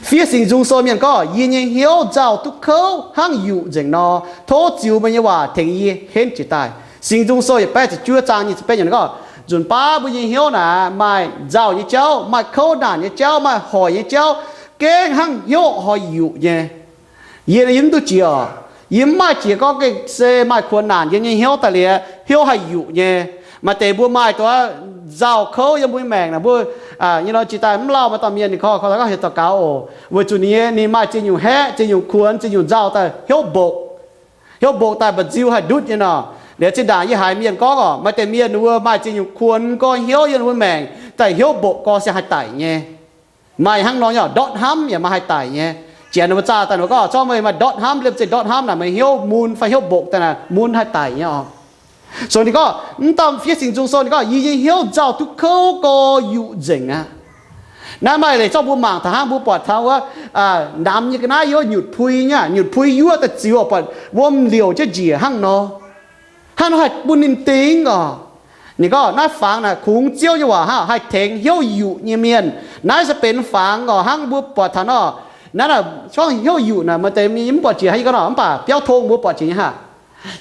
Fiev Singx Nzung Sou mienh gorngv, yie nyei hnyouv nzauh duqv kouv hnangv yuqc nzengc nor, tov ziux meih nyei waac tengx yie henv jiez daaih. Singx Nzung Sou yietc baeqv ziepc juov zaang nyic ziepc betv yiemc gorngv, nzunc baav mbuo nyei hnyouv naaic maaih nzauh nyei jauv, maaih kouv naanc nyei jauv, maaih hoic nyei jauv, gengh hnangv hnyouv haih yuqc nyei. Yie, yie mv duqv jiex oc. Yie mv maaih jiex gorngv gengh se maaih kuonx naanc yiem nyei hnyouv daaih liuz, hnyouv haih yuqc nyei. Maaih deix mbuo maaih duqv nzauh kouv yiem mbuo nyei maengc naaic, mbuo nyei nor jiex daaih mv lauh, maaih dauh mienh ninh korv, korv daux gaux, heuc daux gaux oc, weic zuqc ninh, ninh maaih ziex nyungc haeqv, ziex nyungc kuonx, ziex nyungc nzauh daaih hnyouv mbokc. Hnyouv mbokc daaih mba'nziu haih ndutv nyei nor. Liuz zinh ndaangc yie haiz mienh gorngv oc, maaih deix mienh ninh mbuo maaih ziex nyungc kuonx gorx hnyouv yiem ninh mbuo maengc, daaih hnyouv mbokc gorx se haih daic nyei. Maaih hnangv nor nyei oc, ndortv hnamv yaac maaih haih daic nyei. Janx ninh mbuo zaah daaih ninh mbuo gorngv, corc meih maaih ndortv hnamv, liemh zeih ndortv hnamv naaic meih hnyouv mun fai hnyouv mbokc daaih naaic mun haih daic nyei oc. So ninh gorngv, mv dauh fiev Singx Nzung Sou ninh gorngv, yie nyei hnyouv nzauh duqv kouv gorx yuqc nzengc aqv. Naaiv maaih leiz zorqv mbuo mangc taux hnangv mbuo buatc taux wuov, namx nyei ga'naaiv yiem nyutc pui nyei, nyutc pui yuoqv daaih ziux buatc wuom liouc jienv njiec hnangv nor. Hnangv nor haih bun ninh dingx oc. Ninh gorngv naaiv fangx naaic kungx Ziouv nyei waac hnangv haih tengx hnyouv yuqc nyei mienh. Naaiv se benx fangx oc, hnangv mbuo buatc taux nor. Naaiv naaic gorngv hnyouv yuqc naaic maaih deix mienh mv buatc jiex, hnangv yie gorngv nor, mv baac biauv tong mbuo buatc jiex nyei hnangv.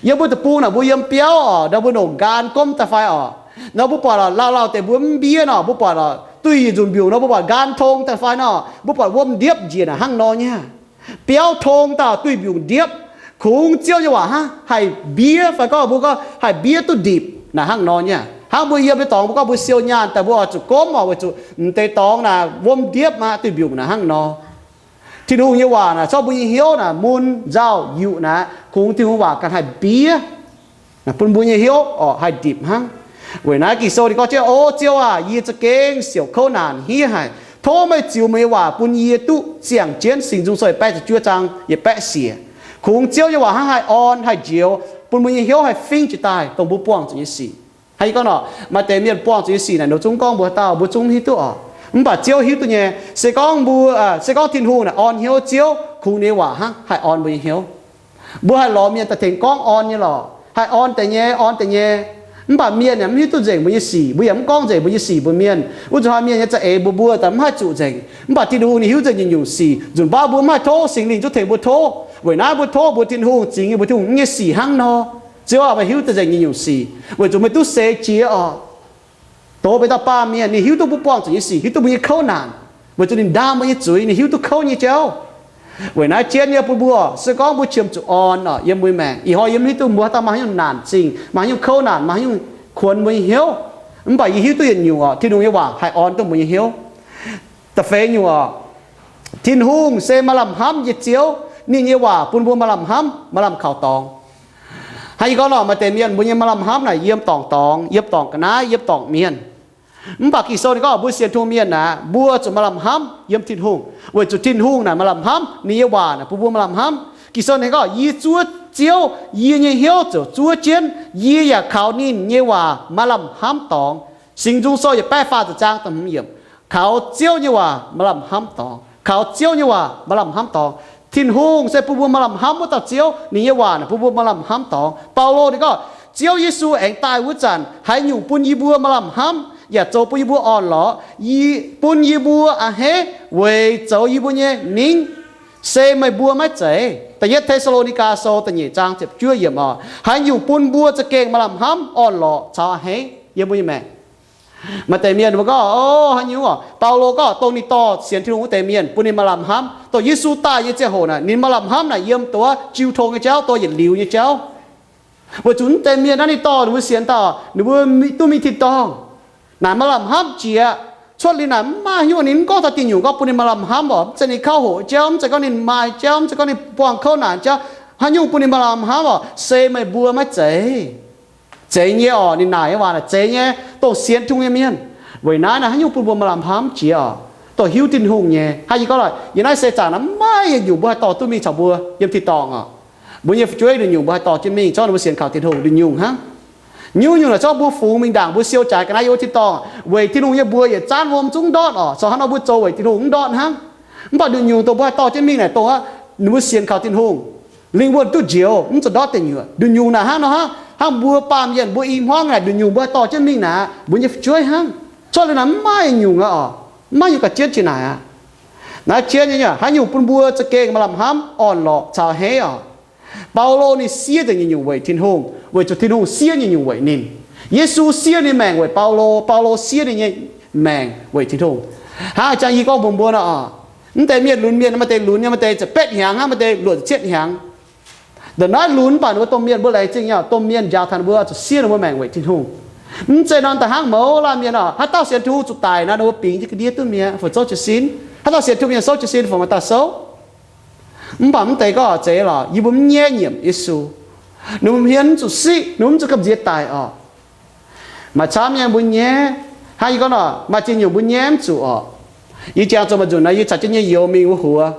Yiem mbuo deic-bung naaic mbuo yiem biauv oc, nor mbuo nongc nqaan gomv daaih fai oc. Nor mbuo buatc oc, lauh lauh deix mbuo mv mbiev nor, mbuo buatc oc, duih yietc nzunc mbiungc nor mbuo buatc nqaan tong daaih fai nor, mbuo buatc wuom ndiepv njiec naaic hnangv nor nyei. Biauv tong daaih duih mbiungc ndiepv. Kungx Ziouv nyei waac hnangv haih mbiev fai gorngv mbuo gorngv haih mbiev duqv ndipc naaic hnangv nor nyei. Hnangv mbuo yiem nyei dorngx mbuo gorngv mbuo siou nyaanh daaih mbuo oix zuqc gomv oc, weic zuqc m'deix dorngx naaic wuom ndiepv aqv, duih mbiungc naaic hnangv nor. Tin-Hungh nyei waac naaic zorqv mbuo nyei hnyouv naaic mun nzauh yuqc naaic, kungx Tin-Hungh waac ganh haih mbiev bun mbuo nyei hnyouv oc haih ndipc hnangv. Weic naaiv Ging-Sou ninh gorngv jienv, O Ziouv aah! Yie za'gengh siouc kouv naanc hniev haic. Tov meih ziux meih nyei waac bun yie duqv ziangh jienv. Singx Nzung Sou yietc baeqv ziepc juov zaang yietc baeqv siec. Kungx Ziouv nyei waac hnangv haih orn haih njoux, bun mbuo nyei hnyouv haih fingv jiez daaih dongh mbuo buangh zuqc nyei sic. Hnangv yie gorngv nor, maaih deix mienh buangh zuqc nyei sic naaic, ninh zungv gorngv mbuox dauh, mbuo zungv mv hiuv duqv oc. Mv baac Ziouv hiuv duqv nyei. Se gorngv mbuo, se gorngv Tin-Hungh naaic orn hnyouv Ziouv, kungx ninh nyei waac hnangv haih orn mbuo nyei hnyouv. Mbuo haih lorz mienh daaih tengx gorngv orn nyei lorqc, haih orn deix nyei, orn deix nyei. Mv baac mienh yaac mv hiuv duqv nzengc mbuo nyei sic, mbuo yaac mv gorngv nzengc mbuo nyei sic mbuox mienh. Wuov zuqc hnoi mienh nyei za'eix mbuox mbuo daaih mv haih zuqc nzengc. Mv baac Tin-Hungh ninh hiuv nzengc nyungc-nyungc sic. Nzunc baav mbuo mv haih tov, Singx Lingh zungv tengx mbuo tov. Weic naaiv mbuo tov mbuox Tin-Hungh, zingx nyei mbuox Tin-Hungh nyei sic hnangv nor. Ziouv aah, meih hiuv duqv nzengc nyungc-nyungc sic, weic zuqc meih duqv seix jiex oc. Doz benx dauh baamh mienh, ninh hiuv duqv mbuo buangh zuqc nyei sic, hiuv duqv mbuo nyei kouv naanc, weic zuqc ninh ndaam mbuo nyei zuiz, ninh hiuv duqv kouv nyei jauv. Weic naaiv jienv nyei bun mbuo, se gorngv mbuo qiemx zuqc orn oc, yiem mbuo nyei maengc ih hnoi yie mv hiuv duqv mbuo haaix dauh maaih haaix nyungc naanc zingh, maaih haaix nyungc kouv naanc, maaih haaix nyungc kuonx mbuo nyei hnyouv. Mv baac yie hiuv duqv yietc nyungc oc, Tin-Hungh nyei waac haih orn duqv mbuo nyei hnyouv. Da'feix nyungc oc, Tin-Hungh se maaih lamh hnamv nyei Ziouv. Ninh nyei waac bun mbuo maaih lamh hnamv, maaih lamh kaux dorngx. Hnangv yie gorngv nor, maaih deix mienh mbuo nyei maaih lamh hnamv naaic yiem dorngc dorngx, yiem dorngc ga'naaiv, yiem dorngc mienh. Mv baac Ging-Sou ninh gorngv mbuo sienx Tin-Hungh mienh naaic, mbuo zuqc maaih lamh hnamv yiem Tin-Hungh, weic zuqc Tin-Hungh naaic maaih lamh hnamv, ninh nyei waac naaic bun mbuo maaih lamh hnamv. Ging-Sou ninh gorngv, yie zuov Ziouv, yie nyei hnyouv ziouc zuov jienv, yie yaac kaux ninh nyei waac maaih lamh hnamv dorngx. Singx Nzung Sou yietc baeqv faah ziepc zaang da'hmz yiemc, kaux Ziouv nyei waac maaih lamh hnamv dorngx. Kaux Ziouv nyei waac maaih lamh hnamv dorngx. Tin-Hungh se bun mbuo maaih lamh hnamv wuov dauh Ziouv, ninh nyei waac naaic bun mbuo maaih lamh hnamv dorngx. Baulo ninh gorngv, Ziouv Yesu aengx daaih wuov zanc, haaix nyungc bun yie mbuo maaih lamh hnamv, yaac zoux bun yie mbuo orn-lorqc, bun yie mbuo a'hneiv weic zoux yie mbuo nyei ningv, se meih mbuo maiv zeiz. Da'yietv Te^saa^lo^ni^gaa Sou da'nyeic zaang ziepc juov yiemc oc, haaix nyungc bun mbuo za'gengh maaih lamh hnamv, orn-lorqc caux a'hneiv yiem mbuo nyei maengc. Maaih deix mienh mbuo gorngv, o, haaix nyungc oc, Baulo gorngv dongh ninh dorh sienx Tin-Hungh wuov deix mienh bun ninh maaih lamh hnamv, dongh Yesu daaih nyei ziangh hoc naaic ninh maaih lamh hnamv naaic yiem duqv jiu tong nyei jauv, duqv yietc liuz nyei jauv. Weic zuqc wuov deix mienh naaiv ninh dorh ninh mbuo sienx daaih, ninh mbuo duqv mingh tin-dorngh. Naaic maaih lamh hnamv jiex. Cuotv liuz naaic mv maaih haaix nyungc, ninh mv gorngv taux diuh nyungc gorngv bun ninh maaih lamh hnamv oc. Mv zeiz ninh kauv hoqc jauv, mv zeiz gorngv ninh maaih jauv, mv zeiz gorngv ninh buangh kouv naanc jauv, haaix nyungc bun ninh maaih lamh hnamv oc, se meih mbuo maiv zeiz. Zeiz nyei oc, ninh naaic nyei waac naaic zeiz nyei, dongh sienx Tin-Hungh nyei mienh. Weic naaiv naaic haaix nyungc bun mbuo maaih lamh hnamv jiex oc, dongh hiuv Tin-Hungh nyei. Hnangv yie gorngv lorqc, yiem naaiv se zaangc naaiv maiv yietc nyungc mbuo haih dorh duqv mingh caux mbuo yiem tin-dorngh oc. Mbuo nyei fu'jueiv yietc nyungc mbuo haih dorh jienv mingh, zorqv ninh mbuo sienx kaux Tin-Hungh yietc nyungc hnangv. Nyungc-nyungc naaic zorqv mbuo fungx mingh ndaangc mbuo siou jaaix ga'naaiv yiem wuov tin-dorngh, weic Tin-Hungh nyei mbuox yietc zanv wuom zungv ndortv oc. Caux hnangv nor mbuo zoux weic Tin-Hungh mv ndortv hnangv. Mv baac nduqc nyungc dongh mbuo haih dorh jienv mingh naaic dongh aqv, ninh mbuo sienx kaux Tin-Hungh, lingh wuonh duqv njoux, mv zuqc ndortv deic nyuoqc. Nduqc nyungc naaic hnangv nor hnangv, hnangv mbuo baamh mienh mbuo i hmuangv naaic, nduqc nyungc mbuo haih dorh jienv mingh naaic, mbuo nyei fu'jueiv hnangv. Cuotv liuz naaic mv maaih nyungc aqv oc. Mv maaih nyungc gauh jienv jiex naaic aqv. Naaiv jienv nyei haaix nyungc bun mbuo za'gengh maaih lamh hnamv, orn-lorqc, caux hei oc. Baulo ninh siev nzengc nyungc-nyungc weic Tin-Hungh, weic zuqc Tin-Hungh siev nyungc-nyungc weic ninh. Yesu siev ninh maengc weic Baulo, Baulo siev ninh nyei maengc weic Tin-Hungh. Hnangv jang yie gorngv mbuox mbuo nor oc, mv deix mienh lunx mienh, maaih deix lunx nyei, maaih deix ziepc betv hnyangx hnangv, maaih deix luoqc ziepc cietv hnyangx. Da'naaiv lunx mv baac ninh mbuo domh mienh, mbuo laengz zingh nyei domh mienh njaaux taux ninh mbuo zuqc siev ninh mbuo maengc weic Tin-Hungh. Mv zeiz nor da'hnangv mouz laanh mienh oc, haaix dauh sienx Tin-Hungh zuqc daic nor, ninh mbuo bingx jienv ga'ndiev duqv mi'aqv, fungc souv jiez sin. Haaix dauh sienx Tin-Hungh mienh souv jiez sin, fungc maaih dauh souv. Mv baac mv deix gorngv zeiz lorqc, yie mbuo mv nyaiv nyiemc Yesu. Ninh mbuo hmien mv zuqc siqv, ninh mbuo mv zuqc gamh nziex daic oc. Maaih camv nyei mbuo nyaiv. Hnangv yie gorngv nor, maaih ziex nyungc mbuo nyaiv mv zuqc oc. Yie jangx zoux maaih nzunc nor, yie caux jienv nyei youz mingh wuov huox.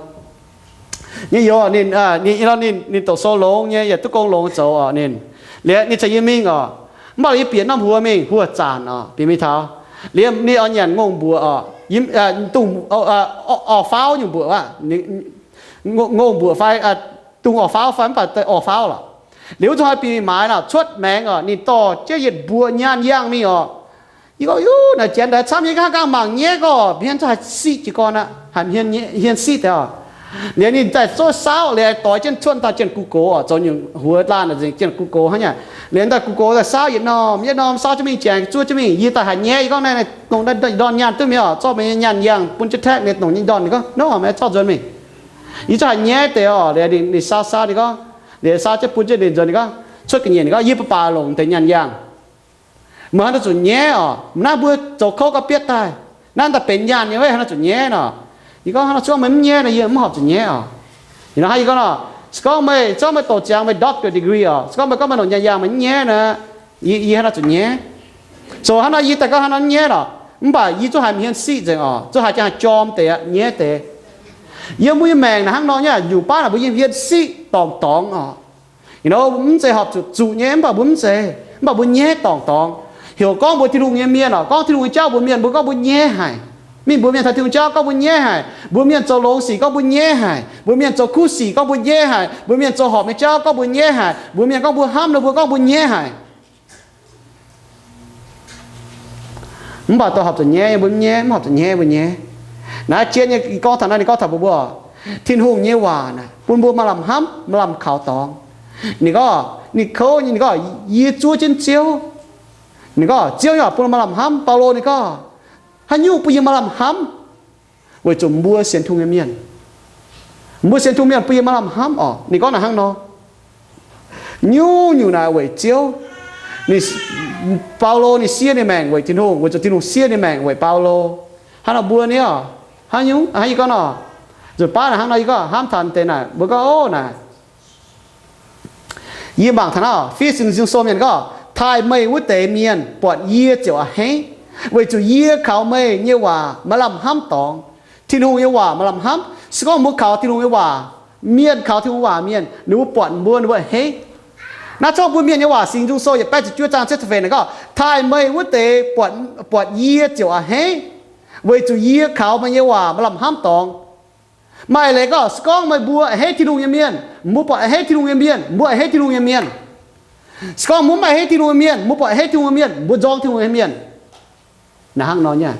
Nyei youz ninh, ninh, ninh, ninh doqc sou longx nyei, yaac duqv gong longx zoux oc ninh. Liuz ninh caux yie mingh oc. Mv baac yie bieqc norm huox mingh, huox zanc oc, bieqc mingh taux. Liuz ninh oix nyanc ngongh mbuoqc oc, dungh orv faauv nyungc mbuoqc aqv. Ngongh mbuoqc fai dungh orv faauv fai mv baac orv faauv lorqc. Liuz wuov zanc haih bieqc mingh maaiz nor, cuotv maengx oc, ninh dorh jienv yietc mbuoqc nyaanh yangh mingh oc. Yie gorngv, Yuv, naaiv janx daaih camv nyei, hnangv gangh mangc nyaiv gorngv hmien zungv haih siqv jiez gorn aqv, haiz hmien siqv deix oc. Liuz ninh daaih zorqv saauv liuz doix jienv cuotv daaih jienv gu gox oc, zoux nyungc huox laanh nzengc jienv gu gox hnangv nyei. Liuz daaih gu gox daaih saauv yietc norm yietc norm saauv jienv mingh, jangx zuov jienv mingh. Yie daaih haiz nyaiv, yie gorngv, Naaiv dongh ndorn nyaanh duqv mingh oc, zorqv meih nyei nyaanh yangh bun jienv taeqv. Ninh dongh nyei ndorn, ninh gorngv, Nor meih zorqv nzuonx mingh. Yie zungv haiz nyaiv deix oc. Liuz ninh saauv saauv, ninh gorngv, liuz saauv jienv bun jienv ninh nzuonx, ninh gorngv, cuotv ga'nyiec, ninh gorngv, Yie mv baac baac longc deix nyaanh yangh. Meih hnangv naaiv zuqc nyaiv oc. Naaiv mbuo zoux kouv ga'bietv daaih, naaiv daaih benx nyaanh nyei, weic haaix nor zuqc nyaiv nor? Yie gorngv, Hnangv nor se gorngv meih mv nyaiv nor, yie mv horpc zuqc nyaiv oc. Ih hnoi hnangv yie gorngv nor, se gorngv meih, se gorngv meih doqc ziangx meih doctor degree oc, se gorngv meih gorngv meih longc nyaanh yangh meih mv nyaiv nor, yie, yie hnangv nor zuqc nyaiv. So hnangv nor yie daaih gorngv hnangv nor mv nyaiv oc, mv baac yie zungv haiz hmien siqv nzengc oc, zungv haiz jangx haih jorm deix nyaiv deix. Yiem mbuo nyei maengc naaiv hnangv nor nyei, nyungc baav naaic mbuo nyei hmien siqv dorngc dorngx oc. Mv zeiz horpc zuqc zuqc nyei, mv baac mbuo mv zeiz, mv baac mbuo nyaiv dorngc dorngx. Heuc gorngv mbuo Tin-Hungh nyei mienh oc, gorngv Tin-Hungh nyei jauv mbuox mienh, mbuo gorngv mbuo nyaiv haic. Mingh mbuox mienh taux Tin-Hungh jauv gorngv mbuo nyaiv haic. Mbuox mienh zoux longx sic gorngv mbuo nyaiv haic. Mbuox mienh zoux kuv sic gorngv mbuo nyaiv haic. Mbuox mienh zoux horpc nyei jauv gorngv mbuo nyaiv haic. Mbuox mienh gorngv mbuo hnamv ninh, mbuo gorngv mbuo nyaiv haic. Mv baac dorh horpc zuqc nyaiv, mbuo mv nyaiv, mv horpc zuqc nyaiv mbuo nyaiv. Naaiv jienv nyei gorngv taux naaiv, ninh gorngv taux mbuo mbuo, Tin-Hungh nyei waac naaic bun mbuo maaih lamh hnamv, maaih lamh kaux dorngx. Ninh gorngv, ninh kouv nyei, ninh gorngv, Yie zuov jienv Ziouv. Ninh gorngv Ziouv nyei waac bun maaih lamh hnamv. Baulo ninh gorngv, Haaix nyungc bun yie maaih lamh hnamv? Weic zuqc mbuo sienx Tin-Hungh nyei mienh, mbuo sienx Tin-Hungh mienh bun yie maaih lamh hnamv oc. Ninh gorngv naaic hnangv nor. Nyungc-nyungc naaic weic Ziouv. Baulo ninh siev ninh maengc weic Tin-Hungh, weic zuqc Tin-Hungh siev ninh maengc weic Baulo. Hnangv nor mbuo ni oc, hnangv nyungc, hnangv yie gorngv nor, nzunc baav naaic hnangv nor yie gorngv hnamv taux deix naaic, mbuo gorngv, Ov naaic, yie mangc taux naaiv Fi Singx Nzung Sou mienh gorngv, Taaih meih wuov deix mienh buatc yie ziouc a'hneiv, weic zuqc yie kaux meih nyei waac maaih lamh hnamv dorngx. Tin-Hungh nyei waac maaih lamh hnamv. Se gorngv mbuo kaux Tin-Hungh nyei waac, mienh kaux Tin-Hungh waac mienh, ninh mbuo buatc mbuo, ninh mbuo a'hneiv. Naaiv zorqv mbuo mienh nyei waac, Singx Nzung Sou yietc baeqv ziepc juov zaang cietv ziepc feix naaic gorngv, Taaih meih wuov deix buatc yie ziouc a'hneiv, weic zuqc yie kaux meih nyei waac maaih lamh hnamv dorngx. Maaih leiz gorngv, se gorngv meih mbuo a'hneiv Tin-Hungh nyei mienh, mbuo buatc a'hneiv Tin-Hungh nyei mienh, mbuo a'hneiv Tin-Hungh nyei mienh. Se gorngv mbuo mv a'hneiv Tin-Hungh nyei mienh, mbuo buatc a'hneiv Tin-Hungh nyei mienh, mbuo nzorng Tin-Hungh nyei mienh. Naaic hnangv nor nyei.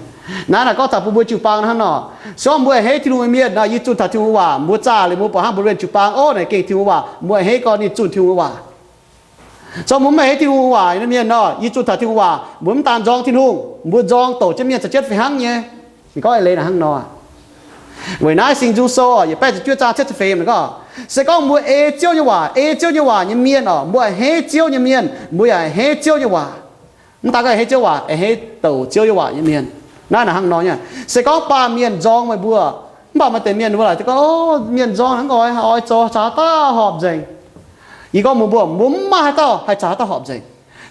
Naaiv naaic gorngv taux bun mbuo jiu-baang hnangv nor. Se gorngv mbuo a'hneiv Tin-Hungh nyei mienh nor, yie zunh taux Tin-Hungh waac, mbuo zaah liuz mbuo buatc hnangv mbuo luenx jiu-baang, ov, naaic gengh Tin-Hungh waac, mbuo a'hneiv gorngv ninh zunh Tin-Hungh waac. Se gorngv mbuo mv a'hneiv Tin-Hungh waac nyei mienh nor, yie zunh taux Tin-Hungh waac, mbuo mv daan nzorng Tin-Hungh, mbuo nzorng douc jienv mienh caux jienv fih hnangv nyei. Ninh gorngv eix leiz naaic hnangv nor. Weic naaiv Singx Nzung Sou yietc baeqv ziepc juov zaang cietv ziepc feix naaic gorngv, se gorngv mbuo ei Ziouv nyei waac, ei Ziouv nyei waac nyei mienh oc, mbuo a'hneiv Ziouv nyei mienh, mbuo yaac a'hneiv Ziouv nyei waac. Mv daan gorngv a'hneiv Ziouv waac, a'hneiv douc Ziouv nyei waac nyei mienh. Naaiv naaic hnangv nor nyei. Se gorngv baamh mienh nzorng meih mbuo, mv baac maaih deix mienh mbuo laaic gorngv, Ov, mienh nzorng hnangv nqoi, oix zoux caux haaix dauh horpc nzengc? Yie gorngv mbuox mbuo, mbuo mv maaih haaix dauh haih caux haaix dauh horpc nzengc.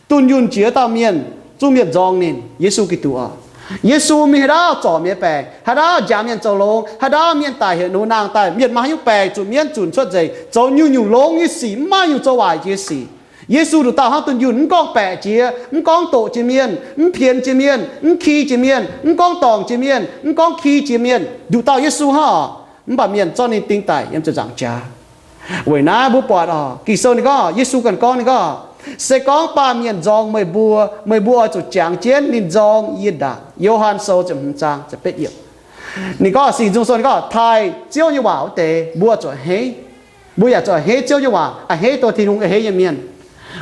Dunh yunh jiex dauh mienh, zungv mienh nzorng ninh, Yesu Giduc oc. Yesu mingh haaix ndau zorc mienh baengc, haaix ndau njaaux mienh zoux longx, haaix ndau mienh daic heuc ninh mbuo nangh daaih, mienh maaih haaix nyungc baengc zuqc mienv zunc cuotv nzengc, zoux nyungc-nyungc longx nyei sic, mv maaih nyungc zoux waaic jiex sic. Yesu nduqc dauh hnangv dunh yunh, mv gorngv baeqc jiex, mv gorngv doqc jiex mienh, mv pienx jiex mienh, mv ki jiex mienh, mv gorngv dorngc jiex mienh, mv gorngv ki jiex mienh, nduqc dauh Yesu hnangv oc. Mv baac mienh zorqv ninh ding daic yiem ziepc nzaangc jaax. Weic naaiv mbuo buatc oc, Ging-Sou ninh gorngv, Yesu ganh gorngv, ninh gorngv, se gorngv baamh mienh nzorng meih mbuo, meih mbuo oix zuqc jangx jienv ninh nzorng yie ndaangc. Yo^han Sou ziepc hmz zaang ziepc betv yiemc. Ninh gorngv, Singx Nzung Sou ninh gorngv, taaih Ziouv nyei waac wuov deix mbuo zuqc a'hneiv. Mbuo yaac zuqc a'hneiv Ziouv nyei waac, a'hneiv dongh Tin-Hungh a'hneiv nyei mienh.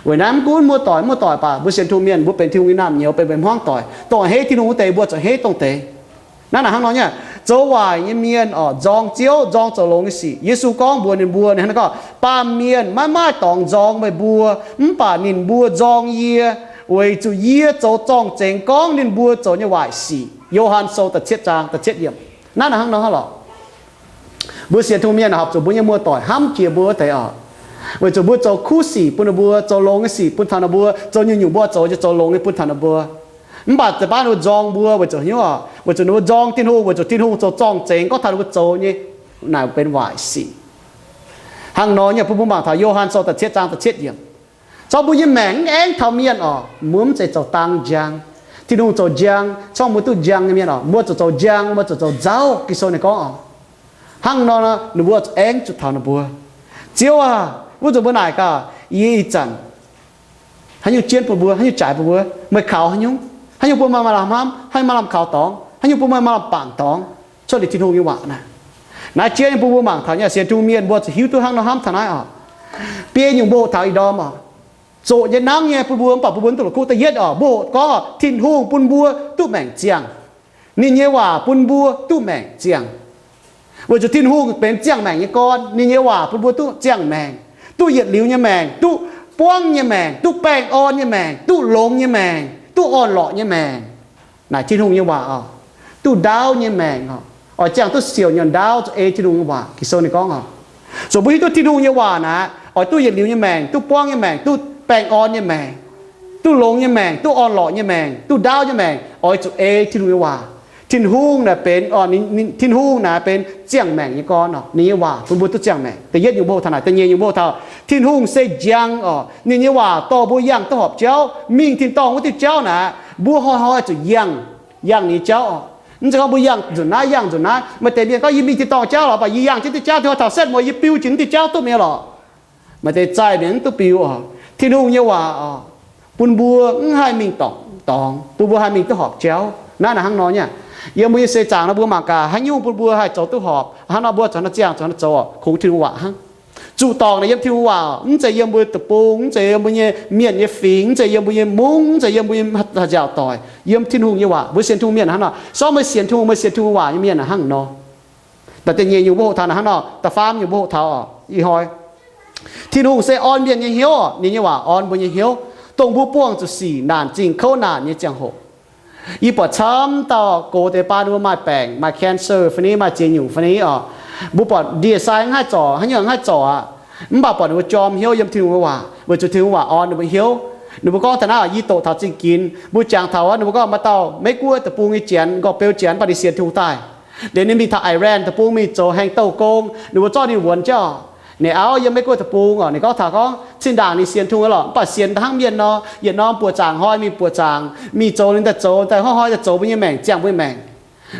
Weic naaiv mv gunv muoz-doic, muoz-doic baac mbuo sienx Tin-Hungh mienh, mbuo benx Tin-Hungh nyei naamh nyouz, benx, benx hmuangv doic, dongh a'hneiv Tin-Hungh wuov deix mbuo zuqc a'hneiv dongh deix. Naaiv naaic hnangv nor nyei, zoux waaic nyei mienh oc, nzorng Ziouv, nzorng zoux longx nyei sic. Yesu gorngv mbuox ninh mbuo, ninh hnangv naaiv gorngv, baamh mienh maiv maaih dorngx nzorng meih mbuo, mv baac ninh mbuo nzorng yie, weic zuqc yie zoux zorng-zengx gorngv ninh mbuo zoux nyei waaic sic. Yo^han Sou da'cietv zaang da'cietv yiemc. Naaiv naaic hnangv nor lorqc. Mbuo sienx Tin-Hungh mienh horpc zuqc mbuo nyei muoz-doic hnamv jiex mbuo wuov deix oc. Weic zuqc mbuo zoux kuv sic bun ninh mbuo, zoux longx nyei sic bun taux ninh mbuo, zoux nyungc-nyungc mbuo zoux nyei zoux longx nyei bun taux ninh mbuo. Mv baac deix baav ninh mbuo nzorng mbuo weic zuqc hnyouv oc, weic zuqc ninh mbuo nzorng Tin-Hungh, weic zuqc Tin-Hungh zoux zorng-zengx gorngv taux ninh mbuo zoux nyei naaic benx waaic sic. Hnangv nor nyei bun mbuo mangc taux Yo^han Sou da'cietv zaang da'cietv yiemc. Zorqv mbuo nyei maengc mv aengv taux mienh oc, mbuo mv zeiz zoux dang njang. Tin-Hungh zoux njang, zorqv mbuo duqv njang nyei mienh oc, mbuo zuqc zoux njang, mbuo zuqc zoux nzauh. Ging-Sou ninh gorngv oc. Hnangv nor, ninh mbuo aengv zuqc taux ninh mbuo, Ziouv aah! Wuov nzunc mbuo naaic gaax, yie ih zanc haaix nyungc jienv bun mbuo, haaix nyungc jaaix bun mbuo, meih kaux haaix nyungc? Haaix nyungc bun meih maaih lamh hnamv, haaix nyungc maaih lamh kaux dorngx, haaix nyungc bun meih maaih lamh bangc dorngx? Cuotv liuz Tin-Hungh nyei waac naaic. Naaiv jiex nyei bun mbuo mangc taux nyei sienx Tin-Hungh mienh mbuo zuqc hiuv duqv hnangv nor hnamv taux naaiv oc. Biei nyungc mbuo hoqc taux ih ndorm oc, zoqc nyei nangv nyei bun mbuo mv baac bun mbuo duqv la'kuqv. Da'yietv oc, mbuo hoqc gorngv oc, Tin-Hungh bun mbuo duqv maengc ziangh. Ninh nyei waac bun mbuo duqv maengc ziangh. Weic zuqc Tin-Hungh benx ziangh maengc nyei gorn, ninh nyei waac bun mbuo duqv ziangh maengc, duqv yietc liuz nyei maengc, duqv buangv nyei maengc, duqv baengh orn nyei maengc, duqv longx nyei maengc, duqv orn-lorqc nyei maengc. Naaic Tin-Hungh nyei waac oc. Duqv ndaauv nyei maengc oc. Oix ziangh duqv siouc nyei ndaauv zuqc ei Tin-Hungh nyei waac. Ging-Sou ninh gorngv oc, zuqc mbuo hiuv duqv Tin-Hungh nyei waac naaic, oix duqv yietc liuz nyei maengc, duqv buangv nyei maengc, duqv baengh orn nyei maengc, duqv longx nyei maengc, duqv orn-lorqc nyei maengc, duqv ndaauv nyei maengc, oix zuqc ei Tin-Hungh nyei waac. Tin-Hungh naaic benx, Tin-Hungh naaic benx ziangh maengc nyei gorn oc. Ninh nyei waac bun mbuo duqv ziangh maengc. Da'yietv nyungc mbuo hoqc taux naaic. Da'nyeic nyungc mbuo hoqc taux Tin-Hungh se njang oc. Ninh nyei waac dorh mbuo yangh duqv horpc jauv, mingh tin-dorngh wuov diuh jauv naaic, mbuo hnoi-hnoi zuqc yangh, yangh ninh nyei jauv oc. Mv zeiz gorngv mbuo yangh nzunc naaiv, yangh nzunc naaiv. Maaih deix mienh gorngv, yie mingh tin-dorngh jauv lorqc, mv baac yie yangh jienv diuh jauv, tin hnoi taux setv mueiz yie biu jiex naaiv diuh jauv duqv mi'aqv lorqc. Maaih deix zaih mienh mv duqv biu oc. Tin-Hungh nyei waac oc, bun mbuo mv haih mingh dorngx, dorngx, bun mbuo haih mingh duqv horpc jauv. Naaiv naaic hnangv nor nyei. Yiem mbuo nyei seix zaangc nor mbuo mangc gaax, haaix nyungc bun mbuo haih zoux duqv horpc, hnangv nor mbuo zuqc hnangv nor ziangh, zuqc hnangv nor zoux oc, kungx Tin-Hungh waac hnangv. Zuqc dorngc naaic yiem Tin-Hungh waac oc, mv zeiz yiem mbuo deic-bung, mv zeiz yiem mbuo nyei mienh nyei fingx, mv zeiz yiem mbuo nyei mungv, mv zeiz yiem mbuo nyei haih nziaauc doic, yiem Tin-Hungh nyei waac. Mbuo sienx Tin-Hungh mienh hnangv nor. Sorng meih sienx Tin-Hungh, meih sienx Tin-Hungh waac nyei mienh hnangv nor. Da'nyeic nyungc mbuo hoqc taux naaic hnangv nor. Da'faam nyungc mbuo hoqc taux oc, ih hnoi Tin-Hungh se orn mienh nyei hnyouv oc. Ninh nyei waac orn mbuo nyei hnyouv, dongh mbuo buangh zuqc sic naanc zingh kouv naanc nyei ziangh hoc. Yie buatc camv dauh gox deix baan ninh mbuo maaih baengc, maaih cancer fai ni, maaih ziex nyungc fai ni oc. Mbuo buatc ndie-sai mv haih zorc, haaix nyungc mv haih zorc aqv. Mv baac buatc ninh mbuo jorm hnyouv yiem Tin-Hungh nyei waac, weic zuqc Tin-Hungh waac orn ninh mbuo hnyouv. Ninh mbuo gorngv taux naaiv, yie doqc taux zingh ginx, mbuo jangx taux wuov, ninh mbuo gorngv maaih dauh Meiv-Guoqv deic-bung nyei janx, nqorngv beu janx, mv baac ninh sienx Tin-Hungh daaih. Liuz ninh mingh taux Iran deic-bung mingh zoux haengh douh gong, ninh mbuo zorqv ninh wuonx jienv oc. Ninh auv yiem Meiv-Guoqv deic-bung oc, ninh gorngv taux gorngv, zinh ndaangc ninh sienx Tin-Hungh lorqc, mv baac sienx hnangv mienh nor, yietc norm buoqc zaangc hnoi mingh buoqc zaangc, mingh zoux ninh daaih zoux, daaih hnoi-hnoi daaih zoux mbuo nyei maengc, ziangh mbuo nyei maengc.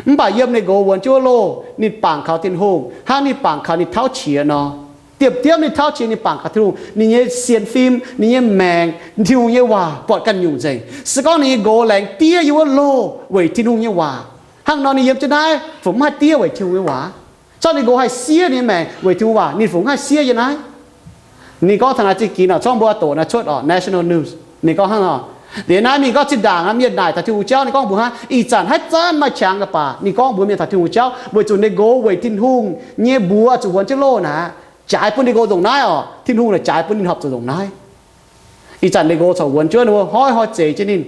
Mv baac yiem ninh nqox wuonx jienv wuov loh, ninh bangc kaux Tin-Hungh, hnangv ninh bangc kaux ninh tauv qiex nor. Diemv-diemv ninh tauv qiex, ninh bangc kaux Tin-Hungh, ninh nyei sienx fim, ninh nyei maengc, Tin-Hungh nyei waac buatc ganh nyungc nzengc. Se gorngv ninh nyei nqox laengz diev yiem wuov loh weic Tin-Hungh nyei waac, hnangv nor ninh yiem jienv naaiv fungc mv haih diev weic Tin-Hungh nyei waac. Zorqv ninh nqox haih siev ninh nyei maengc weic Tin-Hungh waac, ninh fungc mv haih siev yiem naaiv. Ninh gorngv taux naaiv zingh ginx oc, zorngv mbuo doqc naaiv cuotv oc, National News. Ninh gorngv hnangv nor. Liuz naaiv mingh gorngv zinh ndaangc mienh naaic taux Tin-Hungh jauv, ninh gorngv mbuox hnangv, ih zanc haaix zanc maaih qangx ga'baac ninh gorngv mbuox mienh taux Tin-Hungh jauv, weic zuqc ninh nqox weic Tin-Hungh nyei mbuox zuqc wuonx jienv loh naaic, jaaix bun ninh nqox ndongc naaiv oc. Tin-Hungh naaic jaaix bun ninh horpc zuqc ndongc naaiv. Ih zanc ninh nqox corc wuonx jienv wuov, hnoi-hnoi zeix jienv ninh.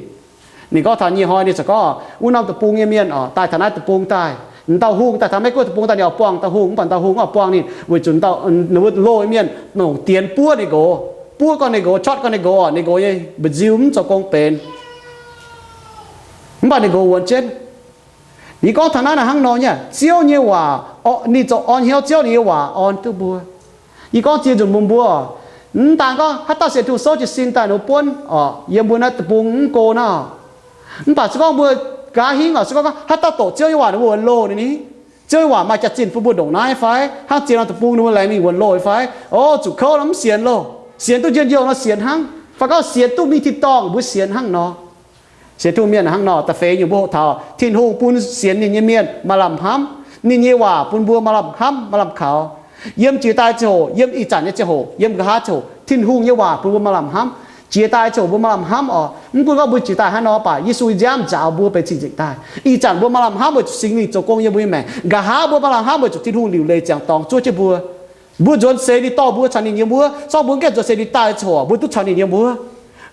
Ninh gorngv taux nyei hnoi ninh corc gorngv, wuov norm deic-bung nyei mienh oc, daaih taux naaiv deic-bung daaih, m'dauh hungh daaih taux Meiv-Guoqv deic-bung daaih, ninh oix buangh m'dauh hungh, mv baac m'dauh hungh oix buangh ninh weic zuqc ninh mbuo loh nyei mienh nongc dienx buov ninh nqox, buov gau ninh nqox, cortv gau ninh nqox oc, ninh nqox nyei mba'nziu mv zoux gong benx. Mv baac ninh nqox wuonx jienv. Yie gorngv taux naaiv naaic hnangv nor nyei, Ziouv nyei waac, ninh zoux orn hnyouv, Ziouv ninh nyei waac orn duqv mbuo. Yie gorngv ziex nzunc mbuox mbuo, mv daan gorngv haaix dauh sienx Tin-Hungh souv jiez sin daaih ninh mbuo buonv oc, yiem mbuo naaiv deic-bung mv go naaiv oc. Mv baac se gorngv mbuo nqa'haav hingv oc, se gorngv haaix dauh doqc Ziouv nyei waac ninh mbuo wuonx loh ninh ni, Ziouv nyei waac maaih jaax-zinh bun mbuo ndongc naaiv fai? Hnangv ziex norm deic-bung ninh mbuo laengz mingh wuonx loh fai? Ov, zuqc kouv nor mv sienx loh. Sienx duqv njien-youh nor sienx hnangv. Fai gorngv sienx duqv mingh tin-dorngh mbuo sienx hnangv nor. Sienx Tin-Hungh mienh hnangv nor, da'feix nyungc mbuo hoqc taux Tin-Hungh bun sienx ninh nyei mienh maaih lamh hnamv. Ninh nyei waac bun mbuo maaih lamh hnamv, maaih lamh kaux. Yiem jiex daaih ziangh hoc, yiem ih zanc nyei ziangh hoc, yiem nqa'haav ziangh hoc, Tin-Hungh nyei waac bun mbuo maaih lamh hnamv. Jiex daaih ziangh hoc mbuo maaih lamh hnamv oc. Mv gunv gorngv mbuo jiex daaih hnangv nor, mv baac Yesu nziaamv nzaaux mbuo benx cing-nzengc daaih. Ih zanc mbuo maaih lamh hnamv weic zuqc Singx Lingh zoux gong yiem mbuo nyei maengc. Nqa'haav mbuo maaih lamh hnamv weic zuqc Tin-Hungh liuc leiz ziangx dorngx zuov jienv mbuo. Mbuo nzuonx seix ninh dorh mbuo caux ninh yiem wuov, zorqv mbuo gaengh nzuonx seix ninh daaih ziangh hoc, mbuo duqv caux ninh yiem wuov.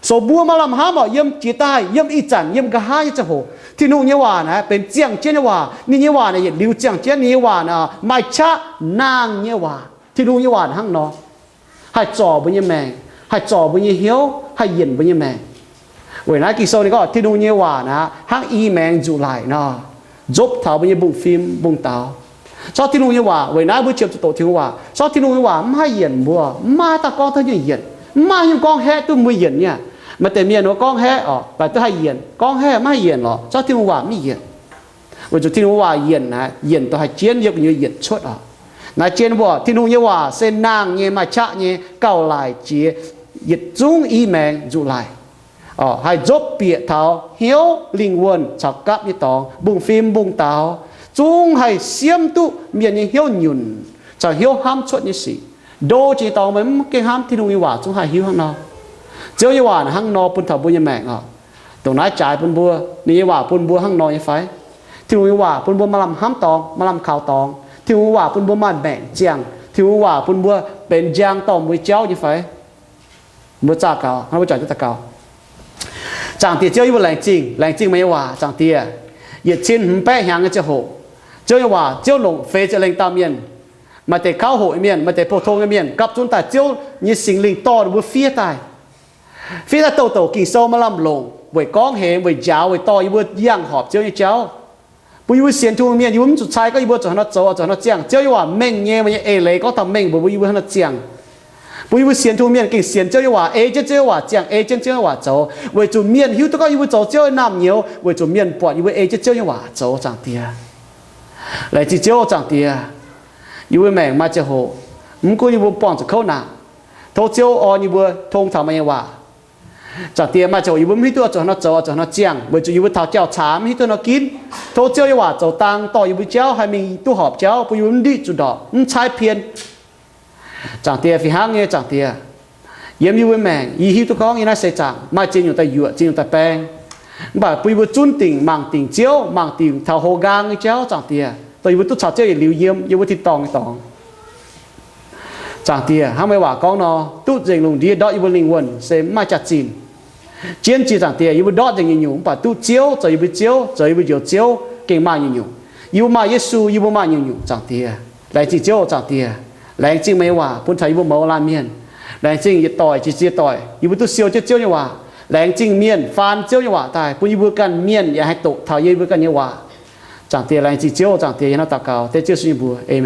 So mbuo maaih lamh hnamv oc, yiem jiex daaih, yiem ih zanc, yiem nqa'haav nyei ziangh hoc, Tin-Hungh nyei waac naaiv benx ziangh jienv nyei waac. Ninh nyei waac naaiv yietc liuz ziangh jienv. Ninh nyei waac naaiv maaih qaqv nangh nyei waac. Tin-Hungh nyei waac hnangv nor, haih zorc mbuo nyei maengc, haih zorc mbuo nyei hnyouv, haih yienc mbuo nyei maengc. Weic naaiv Ging-Sou ninh gorngv Tin-Hungh nyei waac naaiv hnangv i maengx nzuqc laic nor, nzopv taux mbuo nyei mbungv-fim mbungv-daaux. Corc Tin-Hungh nyei waac, weic naaiv mbuo qiemx zuqc doqc Tin-Hungh waac. Corc Tin-Hungh nyei waac mv haih yienc mbuo, mv maaih dauh gorngv taux nyungc yienc, mv maaih nyungc gorngv haeqv duqv mbuo yienc nyei. Maaih deix mienh wuov gorngv haeqv oc, baac duqv haih yienc. Gorngv haeqv mv haih yienc lorqc, corc Tin-Hungh waac mv yienc. Weic zuqc Tin-Hungh waac yienc naaiv, yienc dongh haih jienv yiem gu'nyuoz yienc cuotv oc. Naaiv jienv mbuo Tin-Hungh nyei waac se nangh nyei, maaih qaqv nyei, gauh laic jiex yietc zungv i maengx nzuqc laic. Haih nzopv bieqc taux hnyouv, lingh wuonh caux gapv nyei dorngx, mbungv-fim mbungv-daaux, zungv haih siemv duqv mienh nyei hnyouv nyunc caux hnyouv hnamv cuotv nyei sic. Ndo jiex dorngx meih mv gengh hnamv Tin-Hungh nyei waac zungv haih hiuv hnangv nor. Ziouv nyei waac hnangv nor bun taux mbuo nyei maengc oc. Dongh naaiv jaaix bun mbuo, ninh nyei waac bun mbuo hnangv nor nyei fai? Tin-Hungh nyei waac bun mbuo maaih lamh hnamv dorngx, maaih lamh kaux dorngx. Tin-Hungh nyei waac bun mbuo maaih maengc ziangh. Tin-Hungh nyei waac bun mbuo benx njang dorh mbuo jauv nyei fai? Mbuo zaah gaux, hnangv mbuo juangc jienv daux gaux. Zaangc Diex Ziouv, yie mbuo laengz zingh, laengz zingh meih nyei waac, Zaangc Diex. Yietc cin hmz baeqv hnyangx nyei ziangh hoc, Ziouv nyei waac, Ziouv longc feix ziepc lengh dauh mienh, maaih deix kauv hoqc nyei mienh, maaih deix pou-tong nyei mienh, gapv zunv daaih Ziouv nyei Singx Lingh dorh ninh mbuo fiev daaih. Fiev daaih douc douc Ging-Sou maaih lamh longc, weic gorngv hemx, weic njaaux, weic dorh yie mbuo yangh horpc Ziouv nyei jauv. Bun yie mbuo sienx Tin-Hungh mienh, yie mbuo mv zuqc cai gorngv yie mbuo zuqc haaix nor zoux, zuqc haaix nor ziangh. Ziouv nyei waac mengh nyei, meih nyei eix leiz gorngv taux mengh mbuox mbuo yie mbuo haaix nor ziangh. Bun yie mbuo sienx Tin-Hungh mienh gengh sienx Ziouv nyei waac, ei jienv Ziouv nyei waac ziangh, ei jienv Ziouv nyei waac zoux, weic zuqc mienh hiuv duqv gorngv yie mbuo zoux Ziouv nyei naamh nyouz, weic zuqc mienh buatc yie mbuo ei jienv Ziouv nyei waac zoux, Zaangc Diex. Laengz zingh Ziouv, Zaangc Diex. Yie mbuo maengc maaih ziangh hoc, mv gunv yie mbuo buangh zuqc kouv naanc, tov Ziouv orn yie mbuo tong taux meih nyei waac. Zaangc Diex, maaih ziangh hoc yie mbuo mv hiuv duqv zuqc haaix nor zoux, zuqc haaix nor ziangh, weic zuqc yie mbuo taux jauv-caax mv hiuv duqv nor ginv. Tov Ziouv nyei waac zoux dang dorh yie mbuo jauv, haih mingh duqv horpc jauv, bun yie mbuo mv ndiqv zuqc ndorpc, mv caaiv pien. Zaangc Diex, fih hnangv nyei Zaangc Diex, yiem yie mbuo maengc, yie hiuv duqv gorngv yiem naaiv seix zaangc maaih ziex nyungc daaih yuoqc, ziex nyungc daaih baeng. Mv baac bun yie mbuo zunv dingc, mangc dingc Ziouv, mangc dingc taux houx nqaang nyei jauv, Zaangc Diex, dongh yie mbuo duqv caux Ziouv yietc liuz yiem yie mbuo tin-dorngh nyei dorngx. Zaangc Diex, hnangv meih waac gorngv nor, duqv nzengc lungh ndiev ndortv yie mbuo lingh wuonh se mv maaih jaax-zinh. Jienv jiex Zaangc Diex, yie mbuo ndortv nzengc nyungc-nyungc, mv baac duqv Ziouv zoux yie mbuo Ziouv, zoux yie mbuo njoux Ziouv gengh maaih nyungc-nyungc. Yie mbuo maaih Yesu, yie mbuo maaih nyungc-nyungc, Zaangc Diex. Laengz zingh Ziouv, Zaangc Diex. Laengz zingh meih nyei waac bun taux yie mbuo mouz laanh mienh. Laengz zingh yietc doic jiex ziex doic yie mbuo duqv siou jienv Ziouv nyei waac. Laengz zingh mienh faan Ziouv nyei waac daaih bun yie mbuo ganh mienh yaac haih doqc taux yie mbuo ganh nyei waac. Zaangc Diex, laengz zingh Ziouv, Zaangc Diex, yie hnangv naaiv daux gaux dengv Ziouv Yesu nyei mbuox. Aamen.